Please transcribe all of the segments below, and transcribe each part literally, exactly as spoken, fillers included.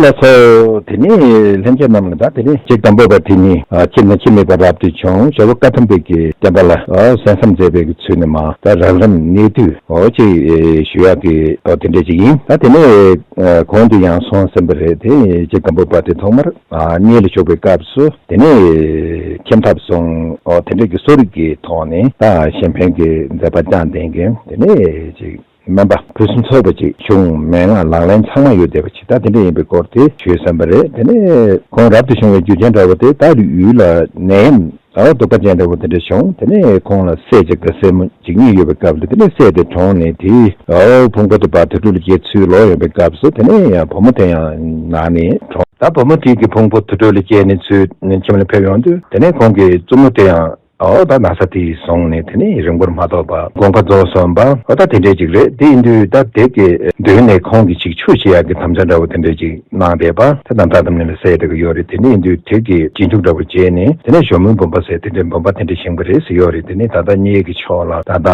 ལགས་སོ། དེ་ནས་ལྷན་རྒྱས་རྣམས་ལ། ད་དེ་ནས་རྗེ་སྒམ་པོ་པ་དེ་ཉིད་ཨ་ཁྱིམ་ནས་ཁྱིམ་མེད་པར་རབ་ཏུ་བྱུང་། ཞྭ་བོ་བཀའ་ཐམ་པའི་གི་བསྟན་པ་ལ་ཨ་གསན་བསམ་མཛད་པའི་གི་ཚུལ་ནས་མ་ད་རགས་རིམ་གནད་བསྡུས་འོ་ཅིག་ཨེ་ཞུ་ཡག་གི་འོ་དེ་འདྲ་ཅིག་ཡིན། ད་དེ་ནས་ཨ་གོང་དུ་ཡང་གསུངས་ཟིན་པ་རེད། དེ་རྗེ་སྒམ་པོ་པ་དེ་ཐོག་མར་ཨ་གཉལ་ལ་བཞུགས་པའི་སྐབས་སུ་དེ་ནས་ཁྱིམ་ཐབ་སོང་འོ་དེ་འདྲ་གི་གསོ་རིག་གི་ཐོག་ནས་ད་གཞན་ཕན་གྱི་མཛད་པ་བསྐྱངས་ལྡན་མཁན་དེ་ནས་ཅིག་སྨན་པ་ཕུན་སུམ་ཚོགས་པ་ཅིག་བྱུང་། མན་ངག་ལག་ལེན་ཚང་མ་ཡོད་བསྡད་པ་ཅིག་ད་དེ་འདྲ་ཡིན་པའི་སྐོར་དེ་ཞུས་ཟིན་པ་རེད། དེ་ནས་ཁོང་རབ་ཏུ་བྱུང་བའི་རྒྱུ་རྐྱེན་འདྲ་བོ་དེ་ད་ཡུལ་ལ་ནད་ཡམས་ཨ་གདུག་པ་ཅན་འདྲ་བོ་དེ་འདྲ་བྱུང་། དེ་ནས་ཁོང་ལ་སྲས་ཅིག་དང་སྲས་མོ་ཅིག་གཉིས་ཡོད་པའི་སྐབས་ལ་དེ་ནས་སྲས་དེ་གྲོངས་ནས་དེའི་ཨོ་ཕུང་པོ་དེ་བར་དུར་ཁྲོད་ལ་སྐྱེལ་ཚུལ་ལོག་ཡོང་པའི་སྐབས་སུ་དེ་ནས་ཡང་བུ་མོ་དེ་ཡང་ན་ནས་གྲོངས། ད་བུ་མོ་དེ་གི་ཕུང་པོ་དུར་ཁྲོད་ལ་སྐྱེལ་ནས་ཚུར་ཁྱིམ་ལ་ཕེབས་ཡོང་དུས་དེ་ནས་ཁོང་གི་བཙུན་མོ་དེ་ཡང་ཨོ་ད་ན་ཚ་དེ་བཟུང་ནས་དེ་ནས་རིང་པོར་མ་ཐོགས་པ་དགོངས་པ་རྫོགས་སོང་བ། ཨོ་ད་དེ་འདྲས་ཅིག་རེད། དེ་ཡིན་དུས་ད་དེ་གི་མདུན་ནས་ཁོང་གིས་ཅིག་ཆོས་བྱེད་ཡག་གི་དམ་བཅའ་འདྲ་བོ་དེ་འདྲས་ཅིག་གནང་བསྡད་པ་ད་རྣམ་ཐར་དང་མཉམ་ལ་གསལ་བསྡད་ཀྱི་ཡོད་རེད། དེ་འདྲས་ཡིན་དུས་དེ་གི་རྗེས་འཇུག་འདྲ་བོ་བྱས་ནས་དེ་ནས་ཞྭ་མོའི་འབུམ་པ་ཟེར་དེ་འདྲས་འབུམ་པ་དེ་འདྲས་བཞེངས་པ་རེད་ཟེར་ཡོད་རེད། དེ་ནས་ད་ལྟ་གཉལ་གྱི་ཕྱོགས་ལ་ད་ལྟ་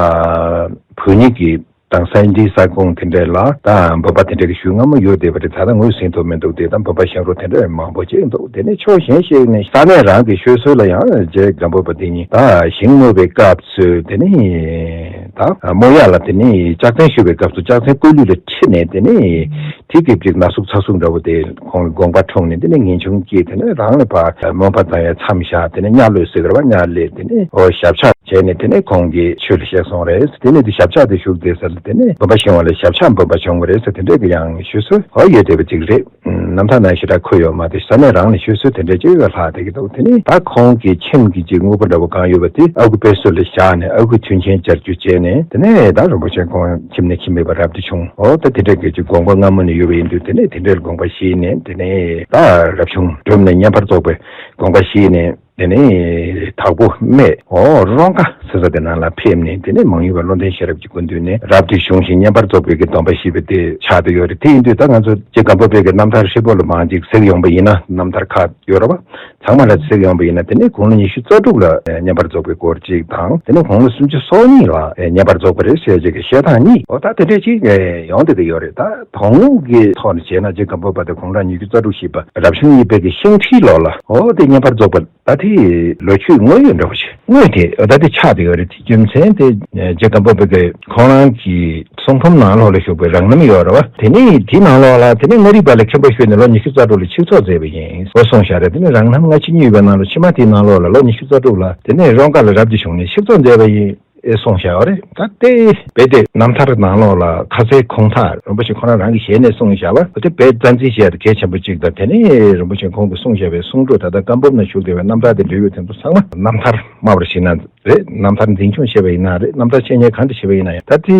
བོད་ཉིད་ཀྱི་དང་སའི་འདྲིའི་ས་ཁོངས་དེ་འདྲ་ལ་ད་འབུམ་པ་དེ་འདྲ་གི་ཤུལ་སྔ་མོ་ཡོད་བསྡད་པ་རེད། ད་ལྟ་ངོས་ཟིན་ཐུབ་མི་འདུག་དེ་ད་འབུམ་པ་བཞེངས་རོགས་དེ་འདྲ་མང་པོ་ཅིག་འདུག་དེ་ནས་ཕྱོགས་གཞན་ཞིག་ནས་ས་གནས་རང་གི་ཤོད་སྲོལ་ལ་ཡང་རྗེ་སྒམ་པོ་པ་དེ་ཉིད་ད་ཞིང་རྨོ་བའི་སྐབས་སུ་དེ་ནས་ད་རྨོ་ཡག་ལ་དེ་ནས་ལྕགས་ཚན་གཞུ་བའི་སྐབས་སུ་ལྕགས་ཚན་སྐུ་ལུས་ལ་ཁྲིད་ནས་དེ་ནས་དེ་གི་ཅིག་ན་ཟུག་ཚ་ཟུག་འདྲ་བོ་དེ་ཁོང་ལ་དགོངས་པ་འཁྲུངས་ནས་དེ་ནས་ངེས་འབྱུང་སྐྱེས། དེ་ནས་རང་ལ་ཕར་རྨོ་བ་དང་ཡང་མཚམས་བཞག་དེ་ནས་གཉའ་ལོས་ཟེར་གི་རེད་བ། གཉའ་ལས་དེ་ནས་ཨོ་ཞབས་ཕྱག་བྱས་ནས་དེ་ནས་ཁོང་གིས་ཆོས་ལ་གཤེགས་སོང་རེད། དེ་ནས་དེ་ཞབས་ཕྱག་དེ་བཞུགས་བསྡད་ས་ལ་དེ་ནས་འབུམ་པ་བཞེངས་པ་ལ་ཞབས་ཕྱག་འབུམ་པ་བྱུང་བ་རེད་ཟེར་དེ་འདྲས་ཀྱི་ཡང་ཞུ་སྲོལ་ཧོ་ཡོད་བསྡད་པ་ཅིག་རེད། རྣམ་ཐར་ནང་ཞེ་དྲག་འཁོད་ཡོད་མ་རེད། ས་གནས་རང་ནས་ཤོད་སྲོལ་དེ་འདྲས་ཅིག་ལ་ལྷག་བསྡད་ཀྱི་འདུག་དེ་ནས་ད་ཁོང་གི་ཁྱིམ་གྱི་ཅིག་དངོས་པོ་འདྲ་བོ་གང་ཡོད་པ་དེ་ཨ་ཁུ་དཔེ་སྲོལ་ལ་བཞག་ནས་ཨ་ཁུ་མཐུན་རྐྱེན་སྦྱར་རྒྱུ་བྱས་ནས་དེ་ནས་ད་རིན་པོ་ཆེ་ཁོང་ཁྱིམ་ནས་ཁྱིམ་མེད་པར་རབ་ཏུ་བྱུང་། ཨོ་ད་དེ་འདྲས་ཀྱི་ཅིག་དགོངས་པ་སྔ་མོ་ནས་ཡོད་པ་ཡིན་དུས་དེ་ནས་དེ་འདྲས་དགོངས་པ་བཞེས་ནས་དེ་ནས་ད་རབ་བྱུང་གྲུབ་ནས་བསྙེན་པར་རྫོགས་པའི་དགོངས་པ་བཞེས་ནས། དེ་ནས་དྭགས་པོ་སྨད་ཨོ་རོང་ཁ་ཟེར་ས་དེ་ནང་ལ་ཕེབས་ནས་དེ་ནས་མང་ཡུལ་བ་བློ་ལྡན་ཤེས་རབ་ཀྱི་སྐུ་མདུན་ནས་རབ་ཏུ་བྱུང་ཞིང་བསྙེན་པར་རྫོགས་པའི་གི་སྡོམ་པ་བཞེས་པ་དེ་ཆགས་བསྡད་ཡོད་རེད། དེ་ཡིན་དུས་ད་ང་ཚོ་རྗེ་སྒམ་པོ་པའི་གི་རྣམ་ཐར་ཧྲིལ་པོ་ལ་མང་ཅིག་གཟིགས་ཡོང་པ་ཡིན་ན། རྣམ་ཐར་ཁག་ཡོད་རེད་བ། ཚང་མ་ལ་གཟིགས་ཡོང་པ་ཡིན་ན་དེ་ནས་དགུང་ལོ་ཉི་ཤུ་རྩ་དྲུག་ལ་བསྙེན་པར་རྫོགས་པའི་སྐོར་གཅིག་དང་། དེ་ནས་དགུང་ལོ་སུམ་ཅུ་སོ་གཉིས་ལ་བསྙེན་པར་རྫོགས་པ་རེད་ཟེར་ཅིག་གི་བཤད་སྟངས་གཉིས་ཨོ་ད་དེ་འདྲས་ཅིག་ཡོང་བསྡད་ཀྱི་ཡོད་རེད། ད་དོན་དངོས་ཀྱི་ཐོག་ནས་བྱས་ན་རྗེ་སྒམ་པོ་པ་དེ་དགུང་གྲངས་ཉི་ཤུ་རྩ་དྲུག་བཞེས་པ་རབ་བྱུང་གཉིས་པའི་གི་ཤིང་ཁྲིའི་ལོ་ལ་ཨོ་དེ་བསྙེན་པར་རྫོགས་པ། ད་དེ་ལོ་རྒྱུས་དངོས་ཡོད་འདྲ་བོ་ཞིག་དངོས་དེ་ད་དེ་ཆགས་བསྡད་ཡོད་རེད། དེ་རྒྱུ་མཚན་དེ་རྗེ་སྒམ་པོ་པའི་གི་ཁོང་རང་གི་གསུང་འབུམ་ནང་ལོགས་ལ་བཞུགས་པའི་རང་རྣམ་ཡོད་རེད་བ། དེ་ནས་དེའི་ནང་ལོགས་ལ་དེ་ནས་མངའ་རིས་པ་ལ་མཁན་པོ་ཞུས་ནས་ལོ་ཉི་ཤུ་རྩ་དྲུག་ལ་ཆིག་ཚོགས་མཛད་པ་ཡིན་ཨོ་གསུངས་བཞག་རེད། དེ་ནས་རང་རྣམ་སྔ་ཕྱི་གཉིས་ཡོད་པའི་ནང་ལོགས་ཕྱི་མ་དེའི་ནང་ལོགས་ལ་ལོ་ཉི་ཤུ་རྩ་དྲུག་ལ་དེ་ནས་རོང་ཁ་ལ་རབ་ཏུ་བྱུང་ནས་ཆིག་ཚོགས་མཛད་པ་ཡིན། ཨེ་གསུངས་བཞག་པ་རེད། ད་ལྟའི་རྦད་དེ་རྣམ་ཐར་ནང་ལོགས་ལ་ཁ་སའི་ཁུངས་ཐག་རིན་པོ་ཆེ་ཁོ་རང་རང་གི་ཞལ་ནས་གསུངས་བཞག་པ་དེ་རྦད་རྩ་འཛིན་བྱས་ཏེ་གལ་ཆེན་པོ་གཅིག་དང་། དེ་ནས་རིན་པོ་ཆེ་ཁོང་གིས་གསུངས་བཞག་པའི་གསུང་སྒྲོས་ད་ལྟ་བཀའ་འབུམ་ནང་བཞུགས་བསྡད་པའི་རྣམ་ཐར་དེ་འབྲེལ་ཡོད་དེ་ཚོ་ཚང་མ་རྣམ་ཐར་སྨྲ་བར་བྱེད་ན་རེད། རྣམ་ཐར་འཛིན་སྐྱོང་བྱས་པ་ཡིན་ན་རེད། རྣམ་ཐར་འཆད་ཉན་གང་འདྲ་བྱས་པ་ཡིན་ན་ཡང་ད་དེ་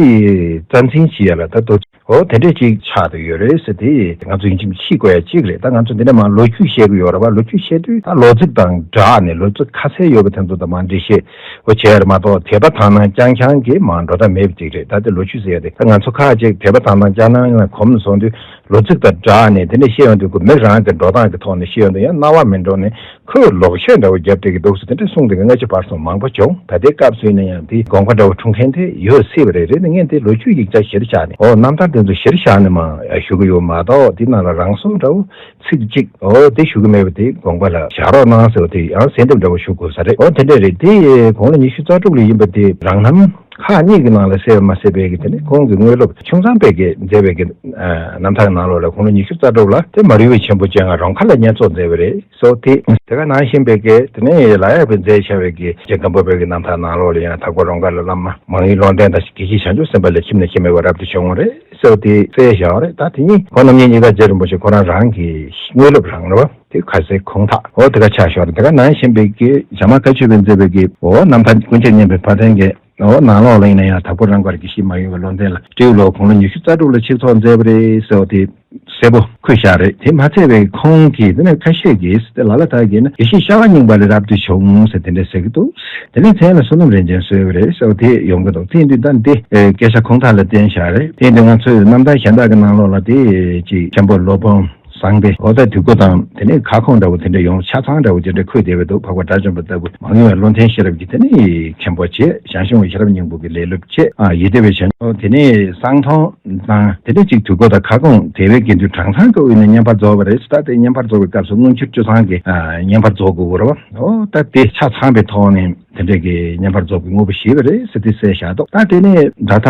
རྩ་འཛིན་བྱེད་ཡ་ལ་ད་དུ། འོ་དེ་འདྲས་ཅིག་ཆགས་བསྡད་ཡོད་རེད་ཟེར་ཏེ་ང་ཚོ་ཡིན་གཅིག་མིན་གཅིག་ཤེས་དགོས་ཡ་གཅིག་རེད། ད་ང་ཚོ་འདི་འདྲ་མ་ལོ་རྒྱུས་བཤད་གི་ཡོད་རེད་བ། ལོ་རྒྱུས་བཤད་དུས་ད་ལོ་ཚིགས་དང་སྦྲགས་ནས་ལོ་ཚིགས་ཁ་གསལ་ཡོད་པ་དེ་ཚོ་དང་མ་འགྲེལ་བཤད་འོ་བྱས་རེད་མ་གཏོགས་དད་པ་དག་སྣང་རྐྱང་རྐྱང་གིས་མ་འགྲོ་ཐབས་མེད་པ་ཅིག་རེད། ད་དེ་ལོ་རྒྱུས་ཟེར་ཡ་དེ་ད་ང་ཚོ་ཁ་ཅིག་དད་པ་དག་སྣང་རྐྱང་སྣང་ལ་གོམས་ནས་སོང་དུས་ལོ་ཚིགས་དང་སྦྲགས་ནས་དེ་འདྲ་བཤད་ཡོང་དུས་ཁོ་མི་རང་གི་འགྲོ་སྟངས་ཀྱི་ཐོག་ནས་བཤད་ཡོང་དུས་ཡང་རྣ་བ་མི་འགྲོ་ནས། ཁོས་ལོག་ཤོད་འདྲ་བོ་རྒྱབ་བསྡད་ཀྱི་འདུག་ཟེར་དེ་འདྲ་གསུངས་བསྡད་ཀྱི་སྔ་ཕྱི་བར་གསུམ་མང་པོ་བྱུང་། ད་ལྟའི་སྐབས་སུ་ཡིན་ན་ཡང་དེའི་དགོངས་པ་འདྲ་བོ་འཁྲུངས་མཁན་དེ་ཡོད་སྲིད་པ་རེད། རེད་ན་ངས་དེ་ལོ་རྒྱུས་ཡིག་ཆ་གཞིར་བཞག་ནས་འོ་རྣམ་ཐར་དེ་ཚོ་གཞིར་བཞག་ནས་མ་ཞུ་གི་ཡོད་མ་གཏོགས་དེ་ནང་ལ་རང་བཟོ་འདྲ་བོ་ཚིག་གཅིག་འོ་དེ་ཞུ་གི་མེད་པ་དེ་དགོངས་པ་ལ་བཞག་རོགས་གནང་ཟེར་བ་དེ་ཡང་གསལ་འདེབས་འདྲ་བོ་ཞུ་དགོས་ས་རེད། འོ་དེ་འདྲ་རེད། དེ་དགུང་ལོ་ཉི་ཤུ་རྩ་དྲུག་ལ་ཡིན་པ་དེ་རང་རྣམ། ཁག་གཉིས་ཀྱི་ནང་ལ་གསལ་བ་མ་གསལ་བའི་གི་དེ་ནི་ཁོང་གི་དངོས་སློབ་ཆུང་ཚང་པའི་གི་མཛད་པའི་གི་རྣམ་ཐར་ནང་ལོགས་ལ་དགུང་ལོ་ཉི་ཤུ་རྩ་དྲུག་ལ་དེ་མར་ཡུལ་ཆེན་པོ་སྤྱན་སྔ་རོང་ཁ་ལ་བསྙེན་རྫོགས་མཛད་པ་རེད་སོ། དེ་དེ་ག་ནང་བཞིན་པའི་གི་དེ་ནི་ལ་ཡག་པའི་མཛད་བྱ་བའི་གི་རྗེ་སྒམ་པོ་པའི་གི་རྣམ་ཐར་ནང་ལོགས་ལ་ཡང་དྭགས་པོ་རོང་ཁ་ལ་བླ་མ་མང་ཡུལ་ལོ་ལྡན་དང་དགེ་བཤེས་བྱང་ཆུབ་སེམས་དཔའ་ལ་ཁྱིམ་ནས་ཁྱིམ་མེད་པར་རབ་ཏུ་བྱུང་བ་རེད་སོ། དེ་གསལ་བཞག་པ་རེད། ད་དེ་གཉིས་ཁོང་རྣམ་གཉིས་གཉིས་ཀ་རྗེ་རིན་པོ་ཆེ་ཁོ་རང་རང་གི་དངོས་སློབ་རང་རེད་བ། དེ་ཁ་སའི་ཁུངས་ཐག་འོ་དེ་ག་ཆགས་ཤོར། དེ་ག་ནང་བཞིན་པའི་གི་ཞྭ་དམར་བཀའ་ཆོས་པས་མཛད་པའི་གི་འོ་རྣམ་ཐར་ཀུན་ཁྱབ་སྙན་པའི་ཕ་ཚན་གྱི་འོ་ནང་ལོགས་ལ་ཡིན་ན་ཡང་དྭགས་པོ་རང་དགར་དགེ་བཤེས་མང་ཡུལ་བའི་བློ་ལྡན་ལ་སྤྲེའུ་ལོ་དགུང་ལོ་ཉི་ཤུ་རྩ་དྲུག་ལ་ཆིག་ཚོགས་མཛད་པ་རེད་ཟེར་བ་དེ་གསལ་པོ་འཁོད་བཞག་རེད། དེ་མ་ཚད་པའི་ཁོང་གིས་དེ་ནས་ཁ་ཤས་ཀྱིས་དེ་ལ་ལ་དག་གིས་ན་དགེ་བཤེས་ཤ་བ་རྙིང་པ་ལ་རབ་ཏུ་བྱུང་ཟེར་དེ་འདྲ་ཟེར་གི་འདུག་དེ་ནས་མཚན་ལ་བསོད་ནམས་རིན་ཆེན་གསོལ་བ་རེད་ཟེར་བ་དེ་ཡོང་གི་འདུག་དེ་ཡིན་དུས་ད་འདི་སྐད་ཆ་ཁུངས་ཐག་ལ་བརྟེན་བཞག་རེད། དེ་ཡིན་དུས་ང་ཚོས་རྣམ་ཐར་གཞན་དག་གི་ནང་ལོགས་ལ་དེ་ཅིག་ཆེན་པོ་སློབ་དཔོན། བཏང་སྟེ། འོ་ད་དུས་འགོ་དང་དེ་ནས་ཁ་སྐོང་འདྲ་བོ་དེ་འདྲ་ཡོང་ཆ་ཚང་འདྲ་བོ་དེ་འདྲ་འཁོད་བསྡད་པ་འདུག་འཕགས་པ་དགྲ་བཅོམ་པ་ལྟ་བུ་མ་ཡིན་པའི་བློ་ལྡན་ཤེས་རབ་ཀྱི་དེ་ནས་མཁན་པོ་བྱས། ཞང་ཞུང་བའི་ཤེས་རབ་སྙིང་པོ་གི་ལས་སློབ་བྱས། ཨ་ཡིད་བདེ་བའི་བྱང་ཆུབ། དེ་ནས་གསང་མཐོང་དང་དེ་འདྲ་ཅིག་དུས་འགོ་དང་ཁ་སྐོང་དེ་བའི་དགེ་འདུན་གྲངས་ཚང་གི་དབུས་ནས་བསྙེན་པར་རྫོགས་པ་རེད། ད་དེ་བསྙེན་པར་རྫོགས་པའི་སྐབས་སུ་མངོན་གྱུར་བཅུ་ཚང་གི་ཨ་བསྙེན་པར་རྫོགས་དགོས་རེད་བ། འོ་ད་དེ་ཆ་ཚང་པའི་ཐོག་ནས་དེ་འདྲ་གི་བསྙེན་པར་རྫོགས་པའི་དངོས་པོ་ཞེས་པ་རེད་ཟེར་ཏེ་གསལ་བཞག་འདུག་ད་དེ་ནས་ད་ལྟ་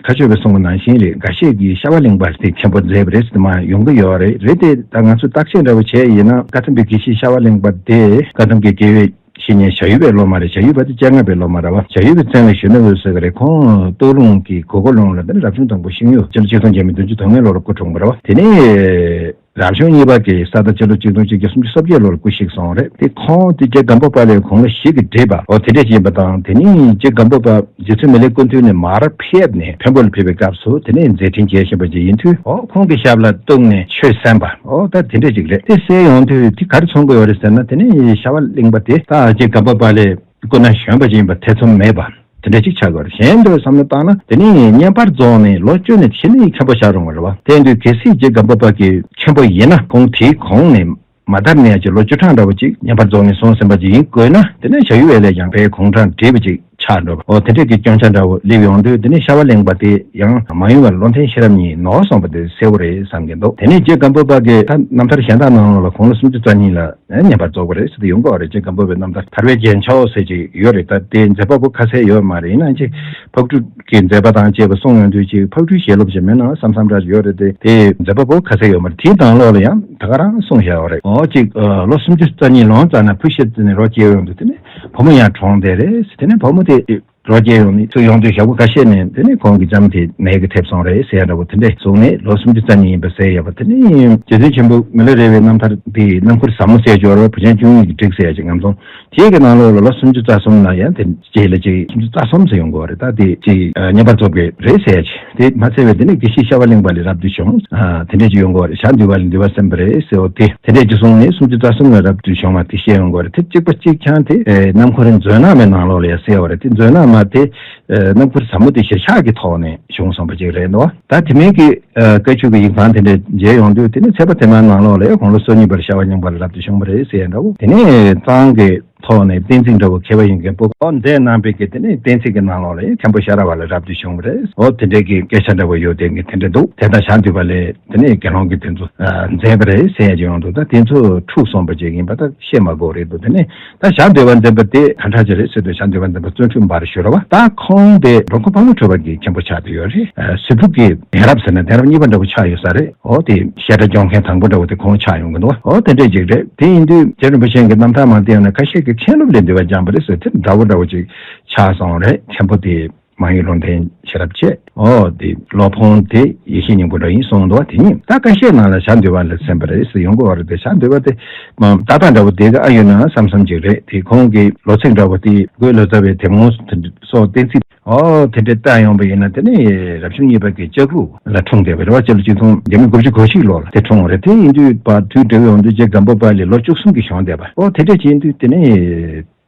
མཁའ་སྤྱོད་པས་གསུངས་པ་ནང་བཞིན་རེད། འགའ་ཤས་ཀྱིས་ཤ་བ་གླིང་པ་དེ་མཁན་པོ་མཛད་པ་རེད་ཟེར་དེ་མ་ཡོང་གི་ཡོད་རེད། རེད་དེ་ད་ང་ཚོས་བརྟག་དཔྱད་འདྲ་བོ་བྱས་ཡིན་ན་བཀའ་ཐམ་པའི་དགེ་བཤེས་ཤ་བ་གླིང་པ་དེ་བཀའ་ཐམ་གྱི་དགེ་བའི་བཤེས་གཉེན་བྱ་ཡུལ་པའི་སློབ་མ་རེད། བྱ་ཡུལ་པ་དེ་སྤྱན་སྔ་པའི་སློབ་མ་རེད་བ། བྱ་ཡུལ་པའི་བཙན་བྱོལ་གཞོན་ནུ་འོད་ཟེར་གི་རེད། ཁོང་སྟོད་ལུང་གི་གོ་གོ་ལུང་ལ་དེ་ནས་རབ་བྱུང་དང་པོ་ཤིང་ཡུལ་སྤྱི་ལོ་ཆིག་སྟོང་བརྒྱ་མེད་བདུན་ཅུ་དོན་ལྔའི་ལོ་ལ་སྐུ་འཁྲུངས་པ་རེད་བ། དེ་ནས་རབ་བྱུང་གཉིས་པ་གི་ས་རྟ་སྤྱི་ལོ་ཆིག་སྟོང་གཅིག་བརྒྱ་སུམ་ཅུ་སོ་བརྒྱད་ལོ་ལ་སྐུ་གཤེགས་སོང་རེད། དེ་ཁོང་དེ་རྗེ་སྒམ་པོ་པ་ལས་དགུང་ལོ་བཞི་གི་བགྲེས་པ་འོ་དེ་འདྲས་ཡིན་པ་དང་། དེ་ནས་རྗེ་སྒམ་པོ་པ་རྗེ་བཙུན་མི་ལའི་སྐུ་མདུན་ནས་མར་ཕེབས་ནས་འཕན་པོ་ལ་ཕེབས་པའི་སྐབས་སུ་དེ་ནས་མཛད་འཕྲིན་རྒྱས་བཞིན་པ་ཅིག་ཡིན་དུས། འོ་ཁོང་གི་ཞབས་ལ་གཏུགས་ནས་ཆོས་གསན་པ་འོ་ད་དེ་འདྲས་ཅིག་རེད། དེ་གསན་ཡོང་དུས་དེ་ག་རེ་མཚོན་གྱི་ཡོད་རེད་ཟེར་ན། དེ་ནས་ཤ་བ་གླིང་པ་དེ་ད་རྗེ་སྒམ་པོ་པ་ལས་སྐུ་ན་གཞོན་པ་ཅིག་ཡིན་པ་ཐེ་ཚོམ་མེད་པ་དེ་འདྲ་ཅིག་ཆགས་ཀྱི་རེད། གཞན་དུ་བསམ་བློ་བཏང་ན་དེ་ནི་བསྙེན་པར་རྫོགས་ནས་ལོ་བཅུ་ནས་ཕྱི་ནས་མཁན་པོ་ཆགས་རུང་བ་རེད་བ། དེ་དུས་གལ་སྲིད་རྗེ་སྒམ་པོ་པ་གི་མཁན་པོ་ཡིན་ན་ཁོང་དེའི་གོང་ནས་མ་དར་ནས་ཀྱི་ལོ་བཅུ་གྲངས་འདྲ་བོ་ཅིག་བསྙེན་པར་རྫོགས་ནས་སོང་ཟིན་པ་ཅིག་ཡིན་དགོས་ན། དེ་ནས་བྱ་ཡུལ་བས་ལས་ཀྱང་དཔེ་གོང་གྲངས་བགྲེས་པ་ཅིག་ཆགས་འགྲོ། འོ་དེ་འདྲས་ཀྱི་སྐྱོན་ཆ་འདྲ་བོ་སླེབས་ཡོང་དུས་དེ་ནས་ཤ་བ་གླིང་པ་དེ་ཡང་མ་ཡིན་པར་བློ་ལྡན་ཤེས་རབ་གཉིས་ནོར་སོང་པ་དེ་གསལ་བོ་རེད་བསམ་གྱི་འདུག་དེ་ནས་རྗེ་སྒམ་པོ་པ་གི་ད་རྣམ་ཐར་གཞན་དག་ནང་ལ་དགུང་ལོ་སུམ་ཅུ་རྩ་གཉིས་ལ་བསྙེན་པར་རྫོགས་པ་རེད་ཟེར་དུ་ཡོང་གི་ཡོད་རེད། རྗེ་སྒམ་པོ་པའི་རྣམ་ཐར་ཐར་པའི་རྒྱན་མཆོག་ཟེར་ཅིག་ཡོད་རེད། ད་དེ་མཛད་པ་པོ་ཁ་གསལ་ཡོད་མ་རེད། ཡིན་ན་ཅིག་ཕག་གྲུ་གི་མཛད་པ་དང་བཅས་པ་གསུངས་ཡོང་དུས་ཅིག་ཕག་གྲུའི་ཞལ་སློབ་ཅིག་མིན་ན་བསམ་བསམ་འདྲ་ཡོད་རེད་དེ། དེ་མཛད་པ་པོ་ཁ་གསལ་ཡོད་མ་རེད། དེའི་ནང་ལོགས་ལ་ཡང་ད་ག་རང་གསུངས་བཞག་ཡོད་རེད། འོ་ཅིག་ལོ་སུམ་ཅུ་རྩ་གཉིས་ལོན་ཙ་ན་ཕུ་ཤེ་ཙི་ནས་རོ་སྐྱེས་ཡོང་དུས་དེ་ནས་བུ་མོ་ཡང་གྲོངས་བསྡད་རེད། དེ་ནས་བུ་མོ་དེ་རོ་སྐྱེས་ཡོང་ནས་ཚུར་ཡོང་དུས་ཞག་པོ་ཁ་ཤས་ནས་དེ་ནས་ཁོང་གི་ལྕམ་དེ་ནད་ཀྱིས་ཐེབས་སོང་རེད་ཟེར་ཡ་འདྲ་བོ་དེ་འདྲས་གསུངས་ནས་ལོ་སུམ་ཅུ་རྩ་གཉིས་ཡིན་པ་གསལ་ཡོད་པ། དེ་ནས་རྗེ་བཙུན་ཆེན་པོ་མི་ལ་རས་པའི་རྣམ་ཐར་དེ་རྣམ་མཁར་ཟབ་མོ་ཟེར་ཡ་ཅིག་ཡོད་རེད་བ། བུ་ཆེན་བཅུ་གཉིས་ཀྱི་བསྒྲིགས་ཟེར་ཡ་ཅིག་ངམ་སོང་། དེའི་གི་ནང་ལོགས་ལ་ལོ་སུམ་ཅུ་རྩ་གསུམ་ལ་ཡང་དེ་རྗེས་ལ་ཅིག་སུམ་ཅུ་རྩ་གསུམ་ཟེར་ཡོང་གི་ཡོད་རེད། ད་དེ་ཅིག་བསྙེན་པར་རྫོགས་པའི་རེད་ཟེར་ཡ་ཅིག་དེ་མ་ཚད་པའི་དེ་ནས་དགེ་བཤེས་ཤ་བ་གླིང་པ་ལས་རབ་ཏུ་བྱུང་། ཨ་དེ་འདྲས་ཅིག་ཡོང་གི་ཡོད་རེད། ཞག་འདུས་པ་ལས་འདུས་པ་གསན་པ་རེད་ཟེར་བ་དེ་དེ་འདྲས་ཅིག་གསུངས་ནས་སུམ་ཅུ་རྩ་གསུམ་ལ་རབ་ཏུ་བྱུང་བ་དེ་བཤད་ཡོང་གི་ཡོད་རེད། དེ་གཅིག་པ་གཅིག་རྐྱང་དེ་རྣམ་མཁར་མཛོད་ནག་མའི་ནང་ལོགས་ལ་ཡང་གསལ་བ་རེད། དེ་མཛོད་ནག་མ་དེ་རྣམ་མཁར་ཟབ་མོ་དེ་གཞིར་བཞག་གི་ཐོག་ནས་བྱུང་སོང་པ་ཅིག་རེད་འདུག་ད་དེ་མིན་གྱི་བཀའ་ཆོས་ཀྱི་ཡིག་ཚང་དེ་འདྲས་མཇལ་ཡོང་དུས་དེ་ནས་ཚེས་པ་དེ་མའི་ནང་ལོགས་ལ་དགུང་ལོ་སོ་གཉིས་པར་ཤ་བ་གླིང་པ་ལ་རབ་ཏུ་བྱུང་བ་རེད་ཟེར་ཡ་འདྲ་བོ། དེ་ནས་གཙང་གི་ཐོག་ནས་བསྟན་རྩིས་འདྲ་བོ་མཁས་པ་ཡིན་མཁན་པོ་ཨོ་མཛད་གནང་པའི་གི་དེ་ནས་བསྟན་རྩིས་ཀྱི་ནང་ལོགས་ལ་ཡང་མཁན་པོ་ཤ་ར་བ་ལ་རབ་ཏུ་བྱུང་བ་རེད། ཨོ་དེ་འདྲའི་གི་སྐད་ཆ་འདྲ་བོ་ཡོད་དེ་གི་དེ་འདྲ་འདུག་དེ་ལྟར་ཞག་འདུས་པ་ལས་དེ་ནས་དགེ་སློང་གི་དེ་ཚོ་མཛད་པ་རེད་ཟེར་ཡ་ཅིག་ཡོང་འདུག་ད་དེ་ཚོ་འཁྲུགས་སོང་པ་ཅིག་ཡིན་པ་ད་བཤད་མ་དགོས་རེད་འདུག་དེ་ནས་ད་ཞག་འདུས་པ་འཛིན་པ་དེ་ག་འདྲ་ཅིག་རེད་ཟེར་དུས་ཞག་འདུས་པ་འཛིན་པ་བརྩོན་འགྲུས་འབར་ཞུ་ར་བ། ད་ཁོང་དེ་འགྲོ་མགོན་ཕག་མོ་གྲུ་པ་གི་མཁན་པོ་ཆགས་བསྡད་ཡོད་རེད། ཨ་སུལ་ཕུག་གི་གདན་རབས་ཟེར་ན་གདན་རབས་གཉིས་པ་འདྲ་བོ་ཆགས་ཡོད་ས་རེད། འོ་དེ་བཤད་གྲྭ་སྐྱོང་མཁན་དང་པོ་འདྲ་བོ་དེ་ཁོང་ཆགས་ཡོང་གི་འདུག་འོ་དེ་འདྲས་ཅིག་རེད། དེ་ཡིན་དུས་རྗེ་རིན་པོ་ཆེ་གི་རྣམ་ཐར་མ་བལྟས་ཡོང་ན་ཁ་ཤས་ཀྱིས་མཁན་སློབ་ལས་འདུལ་བ་སྦྱངས་པ་རེད་ཟེར་དེ་འདྲ་བོ་འདྲ་བོ་ཅིག་ཆགས་སོང་རེད། མཁན་པོ་དེ་མང་ཡུལ་ལུང་བསྟན་ཤེས་རབ་བྱས། འོ་དེ་སློབ་དཔོན་དེ་ཡེ་ཤེས་སྙིང་པོ་འདྲ་ཡིན་གསུངས་འདུག་དེ་ཉིད་ད་ཁ་ཤས་ནང་ལ་ཞག་འདུས་པ་ལ་གསན་པ་རེད་ཟེར་ཡོང་གི་ཡོད་རེད་དེ། ཞག་འདུས་པ་དེ་ད་ལྟ་འདྲ་བོ་དེ་ག་ཨ་ཡོད་ན་བསམ་བསམ་ཅིག་རེད། དེ་ཁོང་གི་ལོ་ཚིགས་འདྲ་བོ་དེ་འགོས་ལོ་ཙཱ་བའི་དེབ་སྔོན་སོགས་བསྟན་རྩིས། ཨོ་དེ་འདྲའི་ལྟ་ཡོང་པ་ཡིན་ན་དེ་ནི་རབ་བྱུང་གཉིས་པ་གི་ལྕགས་ལུག་ལ་འཁྲུངས་བསྡད་པ་རེད་བ། སྤྱི་ལོ་ཆིག་སྟོང་བརྒྱ་མེད་དགུ་བཅུ་གོ་གཅིག་ལོ་ལ་དེ་འཁྲུངས་པ་རེད། དེ་ཡིན་དུས་པ་དུས་འདྲ་བོ་ཡོང་དུས་རྗེ་སྒམ་པོ་པ་ལས་ལོ་བཅུ་གསུམ་གྱི་གཞོན་བསྡད་པ། ཨོ་དེ་འདྲ་བྱེད་དུས་དེ་ནི་